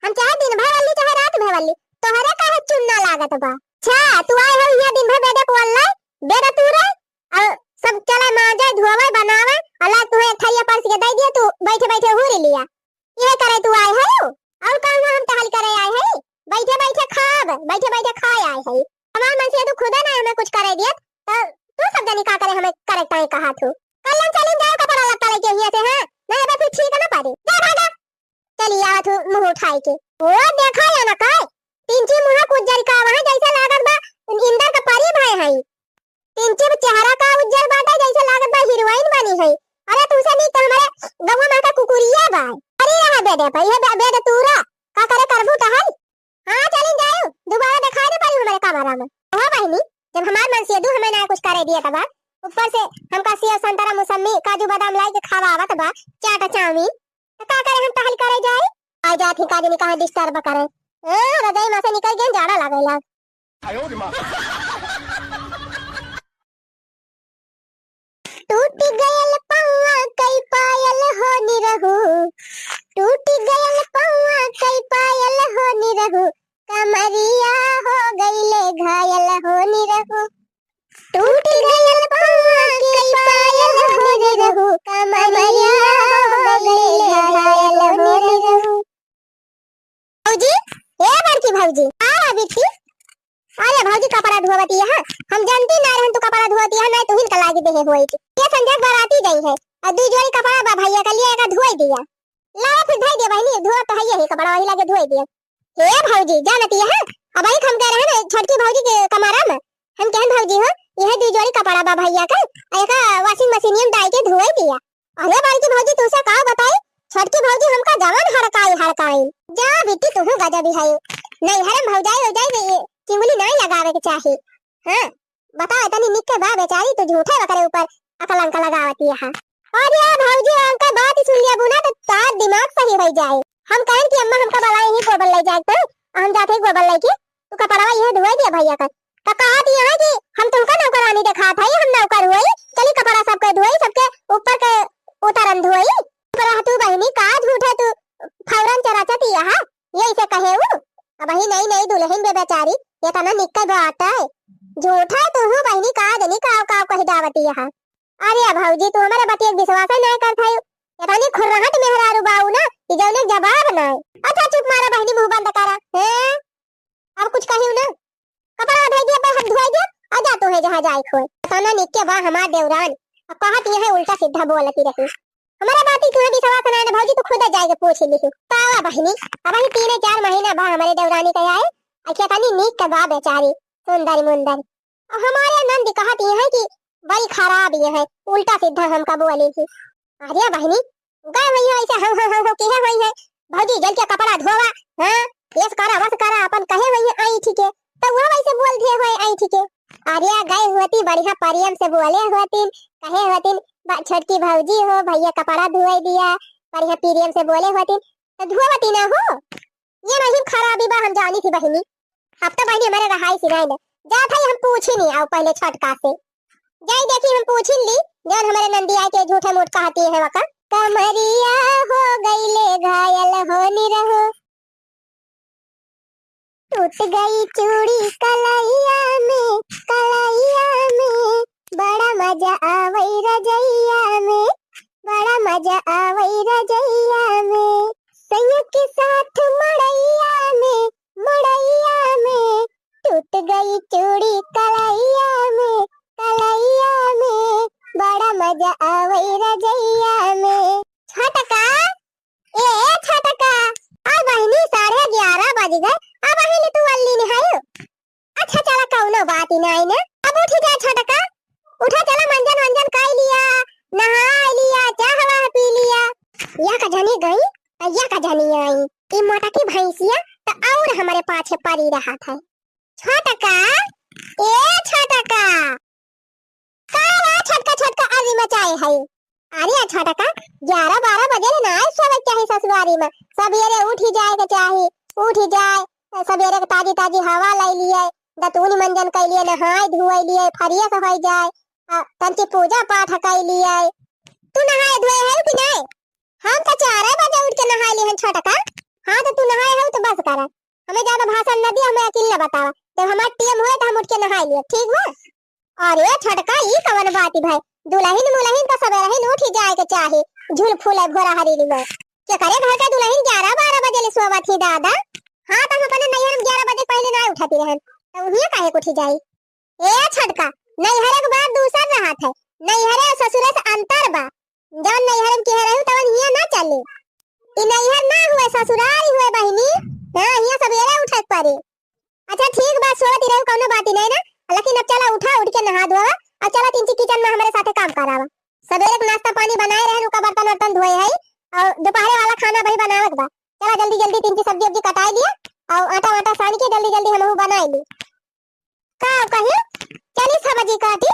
हम चाहे दिन भर वल्ली, चाहे रात भर वल्ली, तोहरे काहे चुन्ना लागत बा? अच्छा, तू आई हो हिया दिन भर बेडे पवल्ले, बेडे तू रे, और सब चला माजे, धोवे, बनावे, अल्लाह तुहे एक थरिया परस के दे दिया, तू बैठे बैठे हुरी लिया। ये करे तू आए हो? और कहाँ हम टहल करे आए हैं? बैठे बैठे खाब, बैठे बैठे खाए आए हैं। हमार मन से तू खुदा ना हमें कुछ करे दियत, तो तू सब जनी का करे हमें करे ताई कहा थू। कल हम चलिन जाओ कपड़ा लत्ता लेके हिया से, हाँ? नहीं बस ठीक ना पादे। जा भागा। चली आवा थू मुँह उठाए के। वो देखा या ना काय? तिनची मुँह कुछ जरी का वहाँ जैसे लागत बा इंदर का परी भय है। तिनची चेहरा का उज्जर बाटे जैसे लागत बा हीरोइन बनी है। अरे तुमसे नीक तो हमारे गौवा में का कुकुरिया बा। अरे रहा बेडे पर, ये बे-, बेड तूरा, का करे करबू टहल? हाँ चलिन जाओ, दोबारा दिखाई दे पड़ी हमारे कमरा में। हो बहनी, जब हमार मन से दू हमें ना कुछ करे दिया तबा, ऊपर से हमका सेव संतरा मौसमी काजू बादाम लाई के खवावत बा, चाट चाउमीन, तो का करे हम टहल करे जाए? आ जात ही का जनी कहाँ डिस्टर्ब करे। ए, रजाई में से निकल गए, जाड़ा लागेला। टूट गयल पौआ कई पायल हो निरहू, टूट गयल पौआ कई पायल हो निरहू, कमरिया हो गईले घायल हो निरहू। टूट गयल पौआ कई पायल हो निरहू, कमरिया हो गईले घायल हो निरहू। भौजी, ए बड़की भौजी, आ बिट्टी। अरे भौजी, कपड़ा धोवत यहाँ, हम हे होई के। ये संझा के बराती जइहैं, अउर दुइ जोड़ी कपड़ा बा भइया का, लिया एका धोई दिया। लावा फिर धोई दिया बहिनी, धोआ तो है यही कपड़ा, वही लागे धोई दिया। हे भौजी, जानती है, अबही हम गए रहे ना छोटकी भौजी के कमरा में, हम कहन भौजी हो, यह दुइ जोड़ी कपड़ा बा भइया का, एका washing machine में डाल के धोई दिया। अरे बड़की भौजी, तुसे का बताई, छोटकी भौजी हमका जवन हड़काई हड़काई। जा बिट्टी, तुहू गजब ही है। नैहर में भौजाई वौजाई के चिंगुली नाई लगावे के चाही। हाँ, बताओ, इतनी निक के बा बेचारी, तू झूठे ओकरे ऊपर अकलंक लगावती है। अरे भौजी, हमका बात सुन लिया बुना तो तार दिमाग सही हो जाए। हम कहन कि अम्मा हमका बलाई ही गोबर ले जाए तो हम जाते ही गोबर लेके तू कपड़वा यह धोए दिया भइया का। तो कहत यह है कि हम तुमका नौकरानी देखात है, हम नौकर हुई, चली कपड़ा सबके धोई, सबके ऊपर के उतारन धोई। पर तू बहिनी का झूठे तू फौरन चराचत यह, ये इसे कहे उ। अबही नई नई दुलहिन बे बेचारी, ये तना निक्के बात है। झूठे तू हूँ बहिनी का जनी काव काव कही जावत यह। अरे भौजी, तू हमरे बतिया के विश्वास ही नहीं करत है। ये तनी खुर्रहट मेहरारू बाऊ ना, कि जौने जवाब नहीं। अच्छा चुप मारा बहिनी, मुंह बंद करा। हैं? अब कुछ कहियो ना। कपड़ा धोई दिया, पर हाथ धोई दिया, आ जा तू है जहाँ जाए खोए। तना निक्के बा हमार देवरान। अब कहत यह है उल्टा सीधा बोलती रही। हमारा बात ही तुम्हें विश्वास नहीं ना भौजी, तू खुद जाए के पूछ ली। तावा बहिनी, अबही तीन चार महीना बा हमारे देवरानी के आए। अच्छा तनी निक के बा बेचारी, सुंदर मुंदर। अब हमारे नंद कहत यह है कि बड़ी खराब यह है, उल्टा सीधा हमका बोली थी। अरे बहिनी, गए हुई है ऐसे हौ हौ हौ हौ किहे हुई है। भौजी जल के कपड़ा धोवा, हाँ, यस करा वस करा अपन कहे हुई है आई ठीक है। तो वह वैसे बोल दिए हुए आई ठीक है। अरे गए हुए ती बढ़िया परियम से बोले हुए तीन, कहे हुए तीन, "बा-, छोटकी भौजी हो, भइया कपड़ा धोए दिया।" बढ़िया परियम से बोले हुए तीन, तो धोवती ना हो। ये नहीं खराबी बा, हम जानी थी बहिनी। अब तो बहिनी हमारे रहाई सिराई ले। जा भाई हम पूछी नहीं, आओ पहले छोटका से। जाई देखी हम पूछिन ली, जौन हमरे नंदिया के झूठे मूठ कहती है वका। कमरिया हो गईले घायल हो निरहो। टूट गई चूड़ी कलैया में, कलैया में। बड़ा मजा आवई रजैया में, बड़ा मजा आवई रजैया में। सैया के साथ मड़ैया में, मड़ैया में। टूट गई चूड़ी कलैया में, कलैया में। बड़ा मजा आवई रजैया में। छोटका, ए छोटका, अब बहिनी साढ़े ग्यारह बज गए, अबही ले तू अल्ली नहीं आयो। अच्छा चला कौनो बात ही नहीं ना, अब उठी जा छोटका, उठा चला मंजन वंजन कर लिया, नहा लिया, चाह वाह पी लिया। या का जानी गई, या का जानी आई। ई मोटा की भैंसिया तो और हमारे पाछे पड़ी रहा था। छोटका, ए छोटका। का बा छोटका, छोटका अर्री मचाए है? अरे छोटका, ग्यारह बारह बजे ले ना आए सोवे के चाही ससुरारी में। सबेरे उठी जाए के चाही, उठी जाए, सबेरे के ताजी ताजी हवा ले लिए, दतूनी मंजन कर लिए, नहाए धोए लिए, fresh हो जाए, आ, तंची पूजा पाठ कर लिए। तू नहाए धोए है कि नहीं? हम तो चार बजे उठ के नहाए लिहन छोटका। हाँ, तो तू नहाए हो तो बस करा, हमें ज्यादा भाषण न दिया, हमें अकेले न बतावा। जब हमार टेम हुए तो हम उठ के नहाए लिए, ठीक बा? अरे छोटका, ई कवन बात भाई? दुलहिन मुलहिन तो सबेरहिन उठी जाए के चाही, झूल फूले भोरा हरीरी में। केकरे घर के दुलहिन ग्यारह बारह बजे ले सोवत ही दादा? हाँ, तो हम अपने नैहर में ग्यारह बजे पहले ना उठती रहन, तो उहिए काहे के उठी जाई? ए छोटका, नैहरे के बात दूसर रहत है, नैहरे और ससुरे से अंतर बा। जवन नैहरे में किहे रहू तवन हियां ना चले। ई नैहर ना हुए, ससुरारी हुए बहिनी। हाँ, हियां सबेरे उठे के पड़े। अच्छा ठीक बा, सोवत ही रहू, कौनो बात ही नहीं ना। लेकिन अब चला उठा, उठ के नहा धोवा, और चला तिनची kitchen में हमारे साथे काम करावा। सबेरे के नाश्ता पानी बनाए रहन, उका बर्तन वर्तन धोए है, और दोपहरे वाला खाना वही बनावत बा। चला जल्दी जल्दी तिनची सब्जी उब्जी कटाई लिया, और आटा वाटा सान के जल्दी जल्दी हमहू बनाए ली। का कही? चली सब्जी काटी।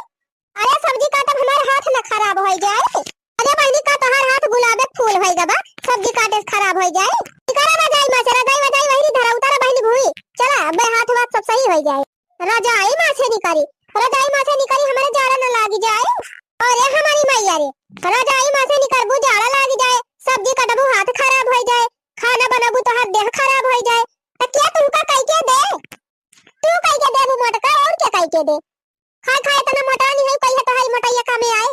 अरे सब्जी काटब हमार हाथ न खराब होइ जाए। अरे बहिनी का तोहार हाथ गुलाबे फूल होइ गबा, सब्जी काटे से खराब होइ जाए। निकरा रजाई में से, रजाई वजाई वही धरा उतारा बहिनी भुई। चला अबे हाथ वाथ सब सही होइ जाए। रजाई में से निकरी, रजाई में से निकरी, हमारे जाड़ा न लागी जाए। अरे हमारी मैया रे, रजाई में से निकरबू जाड़ा लागी जाए, सब्जी कटबू हाथ खराब होइ जाए, खाना बनबू तोहार देह खराब होइ जाए, त क्या तुमका कई के दे? तू कई के देबू मोटका, और क्या कई के दे? खाए खाए इतना मोटा नहीं है, कहिए तो है मोटैया कामे आए।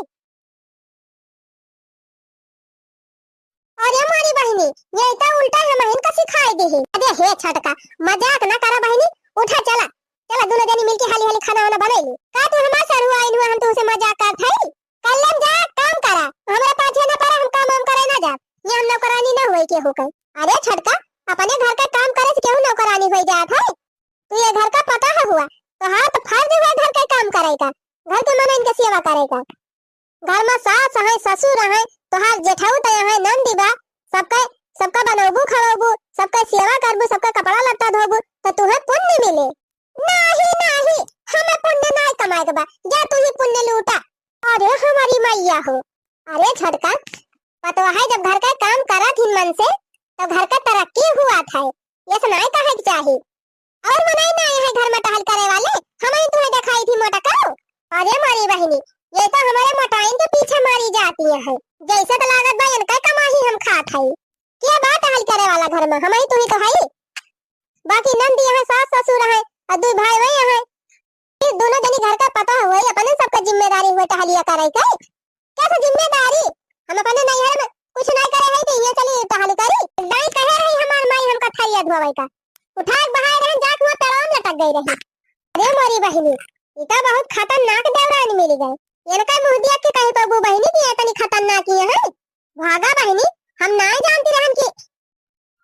अरे मारी बहिनी, ये तो उल्टा हमहिन का सिखाए दे है। अरे हे छोटका, मजाक ना करा बहिनी, उठा चला, चला दोनों जनी मिलके हाली हाली खाना वाना बनाई ली। का तू हमार सरहु आइन हुआ, हम तुमसे मजाक करत है? कल्ले जा काम करा, हमरा पाछे न पड़ा, हम काम वाम करे ना जाब। ये हम नौकरानी ना होई केहू के। अरे छोटका, अपने घर के काम करे से केहू नौकरानी होई जात है? तू ये घर का पतोह हुआ, तोहार तो फर्ज है घर के काम करे का, घर के मनइन के सेवा करे का। घर में सास है, ससुर है, तोहार जेठाऊ तो है, नंदी बा, सबके, सबका बनौबू, खवौबू, सबके सेवा करबू, सबके कपड़ा लत्ता धोबू, तो तुहे पुण्य मिले। नाही, नाही, हमें पुण्य नाही कमाए के बा, जा तू ही पुण्य लूटा। अरे हमारी मैया हो, अरे छोटका, पतोह है जब घर का काम करत ही मन से, तो घर का तरक्की हुआ था, ये से नाही कहे के चाही। और मनई ना आए हैं घर में टहल करे वाले, हमही तुम्हें दिखाई थी मोटकाऊ। अरे मोरी बहिनी, ये तो हमारे मोटाइन के पीछे मारी जाती है, जैसे तो लागत बा इनका कमाई हम खात है। के बा टहल करे वाला घर में, हमही तुम्ही तो है। बाकी नंदी है, सास ससुर है, और दो भाई वही है। फिर दोनों जनी घर का पतोह हुए, अपने सबका जिम्मेदारी हुए टहलिया करे के। कैसे जिम्मेदारी? हम अपने नैहर में कुछ नहीं करे है, तो ये चली टहल करी। दाई कहे रही हमार माई हमका थरिया धोवे का। उठा के बहाए रहन, जाके वहाँ तलाव में लटक गई रही। अरे मोरी बहिनी, ई तो बहुत खतरनाक देवरानी मिली गई। इनका मुँह दिया के कहीं पबू बहिनी कि इतनी खतरनाक ये है। भागा बहिनी, हम नाई जानती रहन कि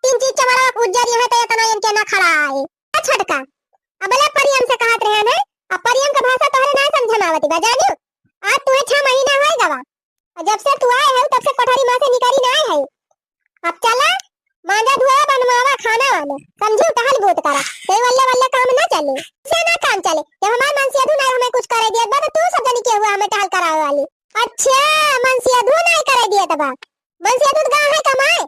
तीन चीज चमड़ा उज्जर ये है तो इतना इनके ना खड़ा है। ए छोटका, अबले परियम से कहत रहे हैं, अब परियम के भाषा तोहरे ना समझ में आवत बा, जानियो? आज तुहे छह महीना होए गवा, और जब से तू आए है तब से कोठरी में से निकली ना आए है। अब चला, मांजा धोआ, बनवावा खाना वाना, समझू, टहल बूत करा, ते वल्ले वल्ले काम ना चले, से ना काम चले। जब हमार मनसेधू ना हमें कुछ करे दिया बा, तो तू सब जनी के हुआ हमें टहल करावे वाली। अच्छा, मनसेधू ना करे दिया तबा, मनसेधू तो गाँव है कमाए,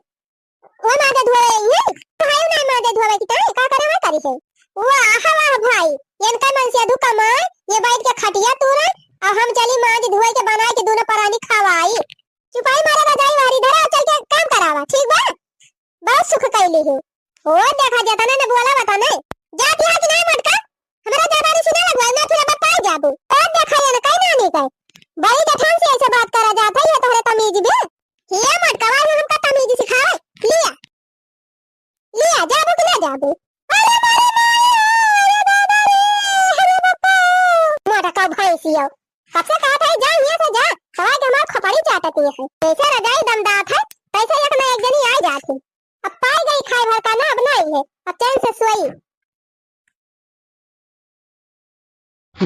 वो मांजा धोए रही है, तो है ना मांजा धोए की ताई, का करे है करी है? वाह, वाह भाई, इनका मनसेधू कमाए, ये बैठ के खटिया तूरे, और हम चली मांज धोए के बनाए के दोनों परानी खवाई। चुपाई मारे रजाई वारी धरा, चल के काम करावा, ठीक बा? बहुत सुख कैली हो। ओ देखा, जतने ने बोला बताने। जात यहाँ कि नहीं मोटका? हमरा ज्यादा रिसी ना लगवाई, ना फिर अब पाए जाबू। ओ देखा, ये ना कहीं ना नहीं कहे। बड़ी जठान से ऐसे बात करा जात है, ये तोहरे तमीज बे। ये मोटका, आज हमका तमीज सिखावे। लिया, लिया, जाबू कि ना जाबू? अरे मारे मारे, अरे बाबा रे, अरे बाबा। मोटका भैंसिया, कब से कहा था, जा यहाँ से जा, सवाई के हमार खोपड़ी चाटती है। कैसे रजाई दमदात है, कैसे एक ना एक जनी आ जात है। अब पाई गई खाए भर का ना, अब नहीं है, अब चैन से सोई।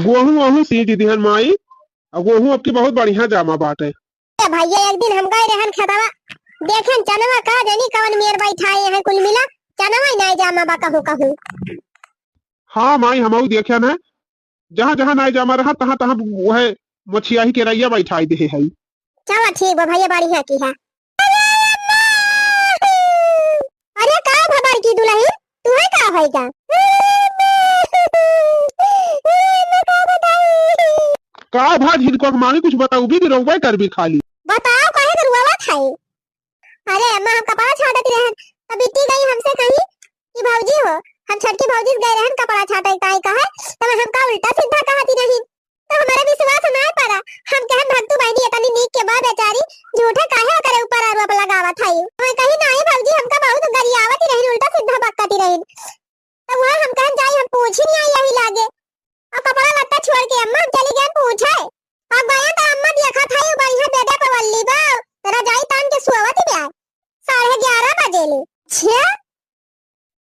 गोहूं वोहूं सींच दिहन माई, अब गोहूं अब की बहुत बढ़िया जामा बाटे। ए भैया, एक दिन हम गए रहन खेतवा, देखेन चनवा का जानी कवन मेर बैठाए हैं कुल मिला, चनवा ही नहीं जामा बा कहूँ कहूँ। हाँ माई, हमहू देखेन है, जहाँ जहाँ नाई जामा रहा, तहाँ तहाँ वह मछियाही के रैया बैठाई दे है। चला ठीक बा भैया, बढ़िया की है। अरे का भा बड़की दुलहिन, तुहे का होई का? का भा झिनकवा के मामी, कुछ बताऊ भी कि रोवे करबी खाली? बताओ, काहे के रुआवत है? अरे अम्मा, हम कपड़ा छाटत रहन, तब बिट्टी गई हमसे कही कि भौजी हो, हम छोटकी भौजी से गए रहन कपड़ा छाटे, काहे कहे, तब हमका उल्टा सीधा कहती रही, तो हमारे विश्वास ना पड़ा। हम कहन, "भक्तू बहनी इतनी नीक के बा बेचारी, झूठे काहे ओकरे ऊपर आरोप लगावत हई?" मैं कही, "नहीं भौजी, हमका बहुत गरियावत ही रही, उल्टा सीधा बकती रही।" तो वह हम कहन, "जाई, हम पूछी नहीं आई यही लागे।" और कपड़ा लत्ता छोड़ के अम्मा हम चली गए पूछे। अब गया तो अम्मा देखा था, ये बढ़िया बेडे पर वल्ली बा, रजाई तान के सोवत ही बा। साढ़े ग्यारह बजे ले। छे?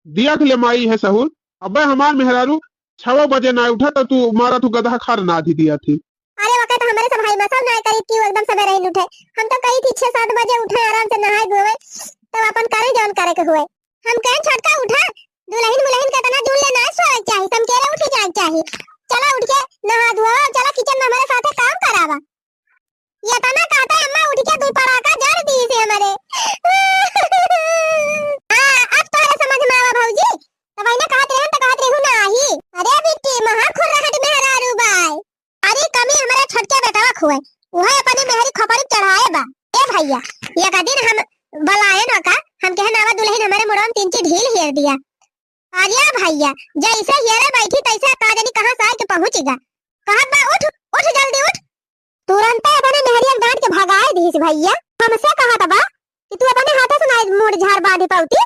देख ले माई है सहूर, अबे हमार मेहरारू छव बजे ना उठा तो तू मारा तू गधा खार ना दी दिया थी। अरे वक्त हमारे सब भाई मसल ना करी कि वो एकदम सवेरे ही उठे। हम तो कही थी छह सात बजे उठे, आराम से नहाए धोए, तब अपन करे जौन करे के हुए। हम कहें छोटका उठा, दुलहिन मुलहिन के इतना जून ले ना सोए के चाही, समकेरे उठ जाए के चाही। चला उठ के नहा धोआ, चला किचन में हमारे साथे काम करावा। ये तना कहते अम्मा उठ के दू पड़ाका जड़ दी से हमारे। हाँ, अब तोहरे समझ में आवा भौजी। तो वही ना कहत रहन तो कहत रहू ना आही। अरे बिट्टी, महा खुर्रहट मेहरारू बाय। अरे कमी हमारे छोटके बेटवा खुए, वह अपने मेहरी खोपड़ी चढ़ाए बा। ए भैया, एक दिन हम बलायन ओका, हम कहन आवा दुलहिन हमारे मुड़वा में तीन ची ढील हेर दिया। अरे भैया, जैसे हेरे बैठी तैसे का जानी कहाँ से आके पहुँच गा। कहत बा, "उठ, उठ जल्दी उठ।" तुरंते अपने मेहरिया के डांट के भगाए दीस भैया। हमसे कहत बा कि तू अपने हाथे से ना मूड़ झाड़ बांधी पाउती,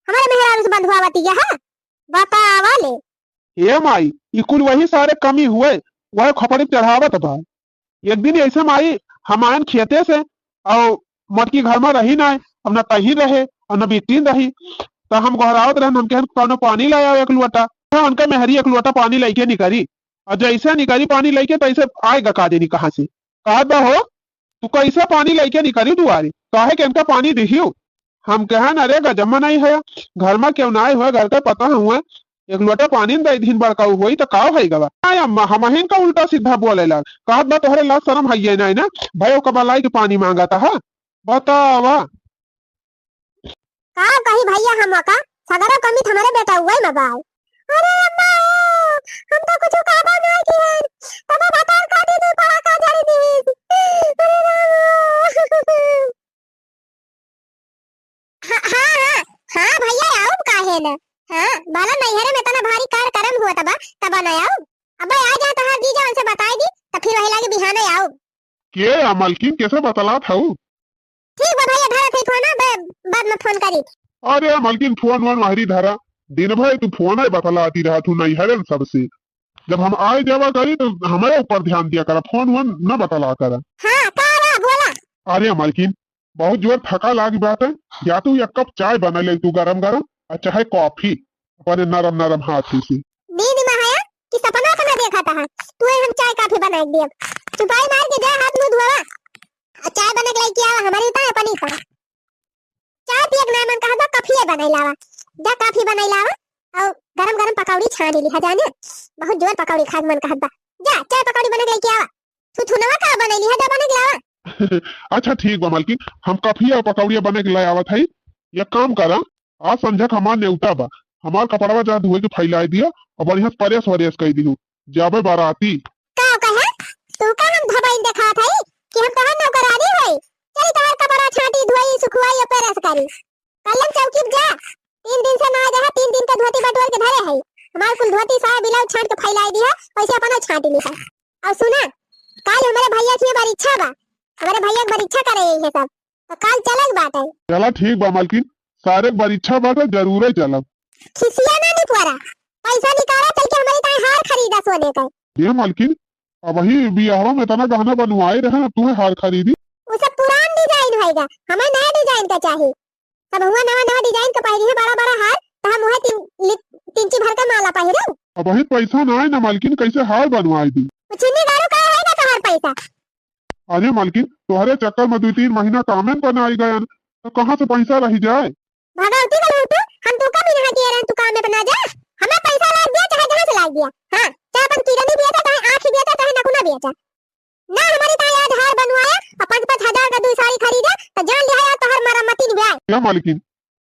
हमारे मेहरारू से बंधवावती है, बतावा ले। हे माई, ई कुल वही सारे कमी हुए, वह खोपड़ी चढ़ावत बा। एक दिन ऐसे माई हम आयन खेते से, और मटकी घर में रही ना, अब ना तही रहे और ना बिटिन रही, तो हम गोहरावत रहन, हम कहन कौनो पानी ले आओ एक लोटा। तो उनका मेहरी एक लोटा पानी लेके निकरी, और जैसे निकरी पानी लेके, तैसे आए गका देनी कहाँ से, कहत बा हो, तू कैसे पानी लेके निकरी दुआरे, काहे के इनका पानी दिहियो? हम कहन, अरे गजम्मा नहीं है, घर में क्यों ना आए हुए, घर का पता हुआ, एक लोटा पानी न दे दिन बड़का हुई तो का है गवा? आय अम्मा, हमहिन का उल्टा सीधा बोले लाग, कहत बा तोहरे लाज शरम है ये नहीं ना, भाई ओका बलाई के पानी मांगा था, हाँ? बतावा। का कही भैया, हम का सगरो कमी त हमरे बेटा हुए में बाय। अरे अम्मा, हम तो कुछ कहबो नहीं किए, तबे भतार काटी दी, पड़ा का जड़ी दी। अरे राम। हाँ, हाँ, हाँ, हाँ भैया, आउब काहे न? हाँ, भला नैहरे में इतना भारी कार्यक्रम हुआ तबा, तबा न आउब। अबे आ जा तोहार जीजा, उनसे बताई दी, त फिर वही लागे बिहाने आउब। के या मलकिन, कैसे बतलात हऊ? ठीक बा भैया, धरा थे फोन, बे-, बाद में फोन करी। अरे मलकिन, फोन वोन वहरी धरा, दिन भर तू फोन ही बतलाती रहा तू नैहरे में सबसे। जब हम आए जावा करी तो हमारे ऊपर ध्यान दिया करा, फोन वोन न बतला करा। हाँ, का रहा, बोला। अरे मलकिन, बहुत जोर थका लागी बात है, या तू एक कप चाय बना ले तू गरम गरम, और चाहे कॉफी, अपने नरम नरम हाथ से। नींद में है कि सपना अपना देखा था, तू हम चाय कॉफी बना के दिया। चुपाई मार के जा, हाथ मुंह धोवा, आ चाय बना के लेके आवा, हमारी तो है पनीर का। चाय पिए के ना मन कहत बा, कॉफी बनाई लावा। जा कॉफी बनाई लावा, और गरम गरम पकौड़ी छानी लिहा जाने, बहुत जोर पकौड़ी खाए के मन कहत बा। जा चाय पकौड़ी बना के लेके आवा। थुथुनवा का बनैली है, जा बना के लावा। अच्छा ठीक बा मलकिन, हम कॉफी और पकौड़िया बना के ले आवत हई। एक काम करा, आज संझा के हमार नेवता बा, हमार कपड़वा जा धोए के फैलाई दिया और बढ़िया से परेस वरेस कई दिहू, जाबे बाराती। का कहे? तू का हम धबाइन देखात हई कि हम तोहार नौकरानी हई? चली तोहार कपड़ा छाटी, धोई, सुखवाई और प्रेस करी। कल्लम चौकी पे जा, तीन दिन से ना आए रहा, तीन दिन के धोती बटोर के धरे हई। हमार कुल धोती साया ब्लाउज छाट के फैलाई दिया, वैसे अपना छाटी लिहा। और सुना, काल हमारे भैया के परीक्षा बा, हमारे भैया के परीक्षा करे यही है सब, तो काल चले के बाटे। चला ठीक बा मलकिन, सारे के परीक्षा बा तो जरूरे चलब। खिसिया ना निपोरा, पैसा निकाला, चल के हमारी ताई हार खरीदा सोने का। ये मलकिन, अबही बियाहवा में इतना गहना बनवाए रहे, अब तुम्हें हार खरीदी? वो सब पुरान डिजाइन होएगा, हमें नया डिजाइन का चाहिए। सब हुआ नवा नवा डिजाइन का पहिरी है, बड़ा बड़ा हार, तो हम वह तीन, लि-, तिंची भर का माला पहिरब। अबही पैसा ना आए ना मलकिन, कैसे हार बनवाए दी? वो चिन्नी दारू का है ना तोहर पैसा? अरे मलकिन, तोहरे चक्कर में दो तीन महीना कामे न बनाई गयन, तो कहाँ से पैसा रही जाए? भगवती का लूटू, हम तू का बिना किए रहन, तू काम में बना जा। हमें पैसा लाग दिया, चाहे जहाँ से लाग दिया। हाँ, चाहे अपन किडनी बेचा, चाहे आँख बेचा, चाहे नकुना बेचा। ना हमारी ताई आज हार बनवाया, और पाँच पाँच हजार का दो साड़ी खरीदा, तो जान लिया यार, तोहर मरम्मती नहीं आए। क्या मालकिन,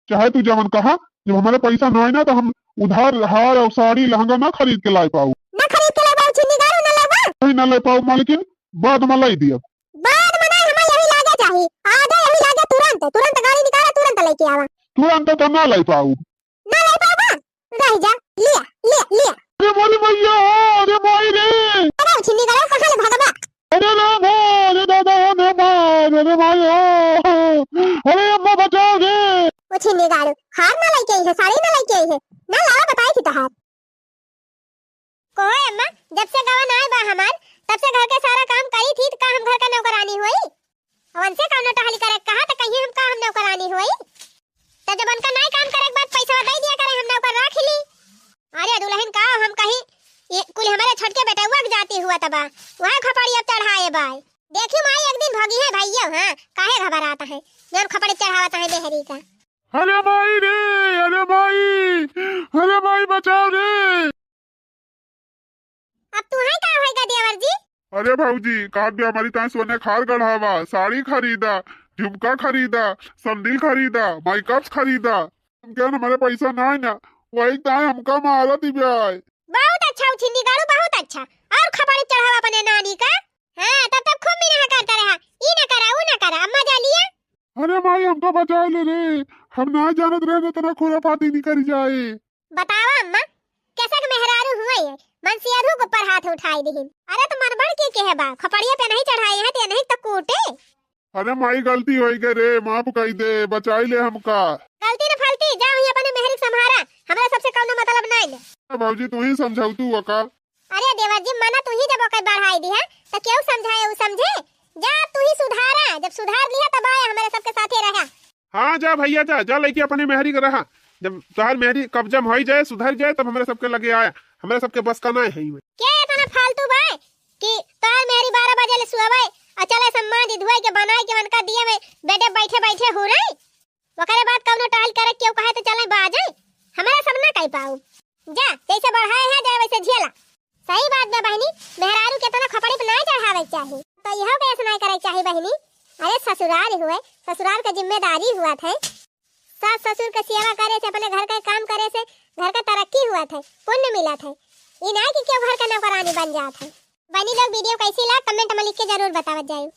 चाहे तू जवन कहा, जब हमारे पैसा ना आए ना, तो हम उधार हार और साड़ी लहंगा ना खरीद के लाई पाऊ। ना खरीद के लाई पाऊ, छिन्नी गारू ना लावा। नहीं ना लाई पाऊ मालकिन, बाद में लाई दिया। बाद में नहीं, हमें यही लागे चाहिए, आज यही लागे तुरंत, तुरंत गाड़ी निकाला, तुरंत लेके आवा। तुरंत तो ना लाई पाऊ। ना लाई पावा? रह जा, लिया, लिया, लिया। अरे मोरी मैया, अरे माई रे। अरे छिन्नी गारू, कहाँ ले भागबा? अरे राम हो, अरे दादा हो, अरे मार, अरे माई हो। अरे अम्मा बचाओ रे। ओ छिन्नी गारू, हार ना लेके आई है, साड़ी ना लेके आई है। ना लावा बताई थी तोहार। कोहे अम्मा, जब से गवन आए बा हमार, तब से घर के सारा काम करी थी, त का हम घर के नौकरानी होई? वनसे कौनो टहली करे कहा, त कहीं हम का हम नौकरानी होई? त जब उनका नाई काम करे के बाद पैसा दे दिया करे, हम नौकर रख ली। अरे दुल्हन का हम कहीं, ये कुल हमारे छोटके बेटउआ के जाती हुआ तबा, वह खपड़ी अब चढ़ाए बाय। देखी माई, एक दिन भगी है भैया, हाँ, काहे घबराता है, जौन खपड़ी चढ़ावत है मेहरी का। अरे माई रे, अरे माई, अरे माई बचाओ रे। अब तू है का होएगा देवर जी? अरे भौजी, कहा गया हमारी ताई सोने खार गढ़ावा, साड़ी खरीदा, झुमका खरीदा, संदिल खरीदा, मेकअप्स खरीदा। हम क्या हमारे पैसा ना है ना, वही ताई हमका मारा दिव्या है। बहुत अच्छा उछिन्नी गाड़ू, बहुत अच्छा। और खपड़ी चढ़ावा अपने नानी का। हाँ, तब तक खूब मिनहा करता रहा, ई ना करा, ऊ ना करा, अम्मा जा लिया। अरे माई, हमका बचा ले रे, हम ना जानत रहे इतना खुराफाती निकल जाए। बतावा अम्मा, कैसे के मेहरारू हुए ये? मन से अधू के ऊपर हाथ उठाई दिहिन। अरे तो मन बढ़ के के है बा, खपड़िया पे नहीं चढ़ाए हैं, ते नहीं तो कूटे। अरे माई, गलती होई गई रे, माफ कर दे, बचाई ले हमका। गलती न फलती, जा वहीं अपने मेहरी के संभारा, हमरा सबसे कौनो मतलब नहीं ले। अरे भौजी, तू ही समझाऊ तू का? अरे देवर जी, मना तू ही जब ओकर बढ़ाई दिहा, त केहू समझाए उ समझे? जा, अब तू ही सुधारा, जब सुधार लिहा तब आया हमरे सबके साथे रहा। हाँ, जा भइया जा, जा लइके अपने मेहरी के रहा। जब तोहार मेहरी कब्जा में होई जाए, सुधर जाए, तब हमरे सबके लगे आया। हमरे सबके बस का नाय है ई में। के इतना फालतू बाय कि तोहार मेहरी बारह बजे ले सुअवे अउर चले सम्मान जी धुआई के बनाई के उनका दिए में बेडे बैठे बैठे हो रही। ओकरे बाद कउनो टहल करे केहू कहे त चले बाजे। हमरा सब ना कह पाऊ। जा, जैसे बढ़ाए है, जा वैसे झेला। सही बात बा बहिनी, मेहरारू के इतना खपड़ी पे नाय चढ़ावे के चाही। तो इहो के ऐसे नाय करे के चाही बहिनी। अरे ससुरार हुए, ससुरार के जिम्मेदारी हुआ थे। सास ससुर के सेवा करे से, अपने घर के काम करे से घर का तरक्की हुआ थे, पुण्य मिला थे। ई नाय कि केहू घर का नौकरानी बन जात है। बहिनी लोग, video कैसी लाग, comment में लिख के जरूर बतावत जायू।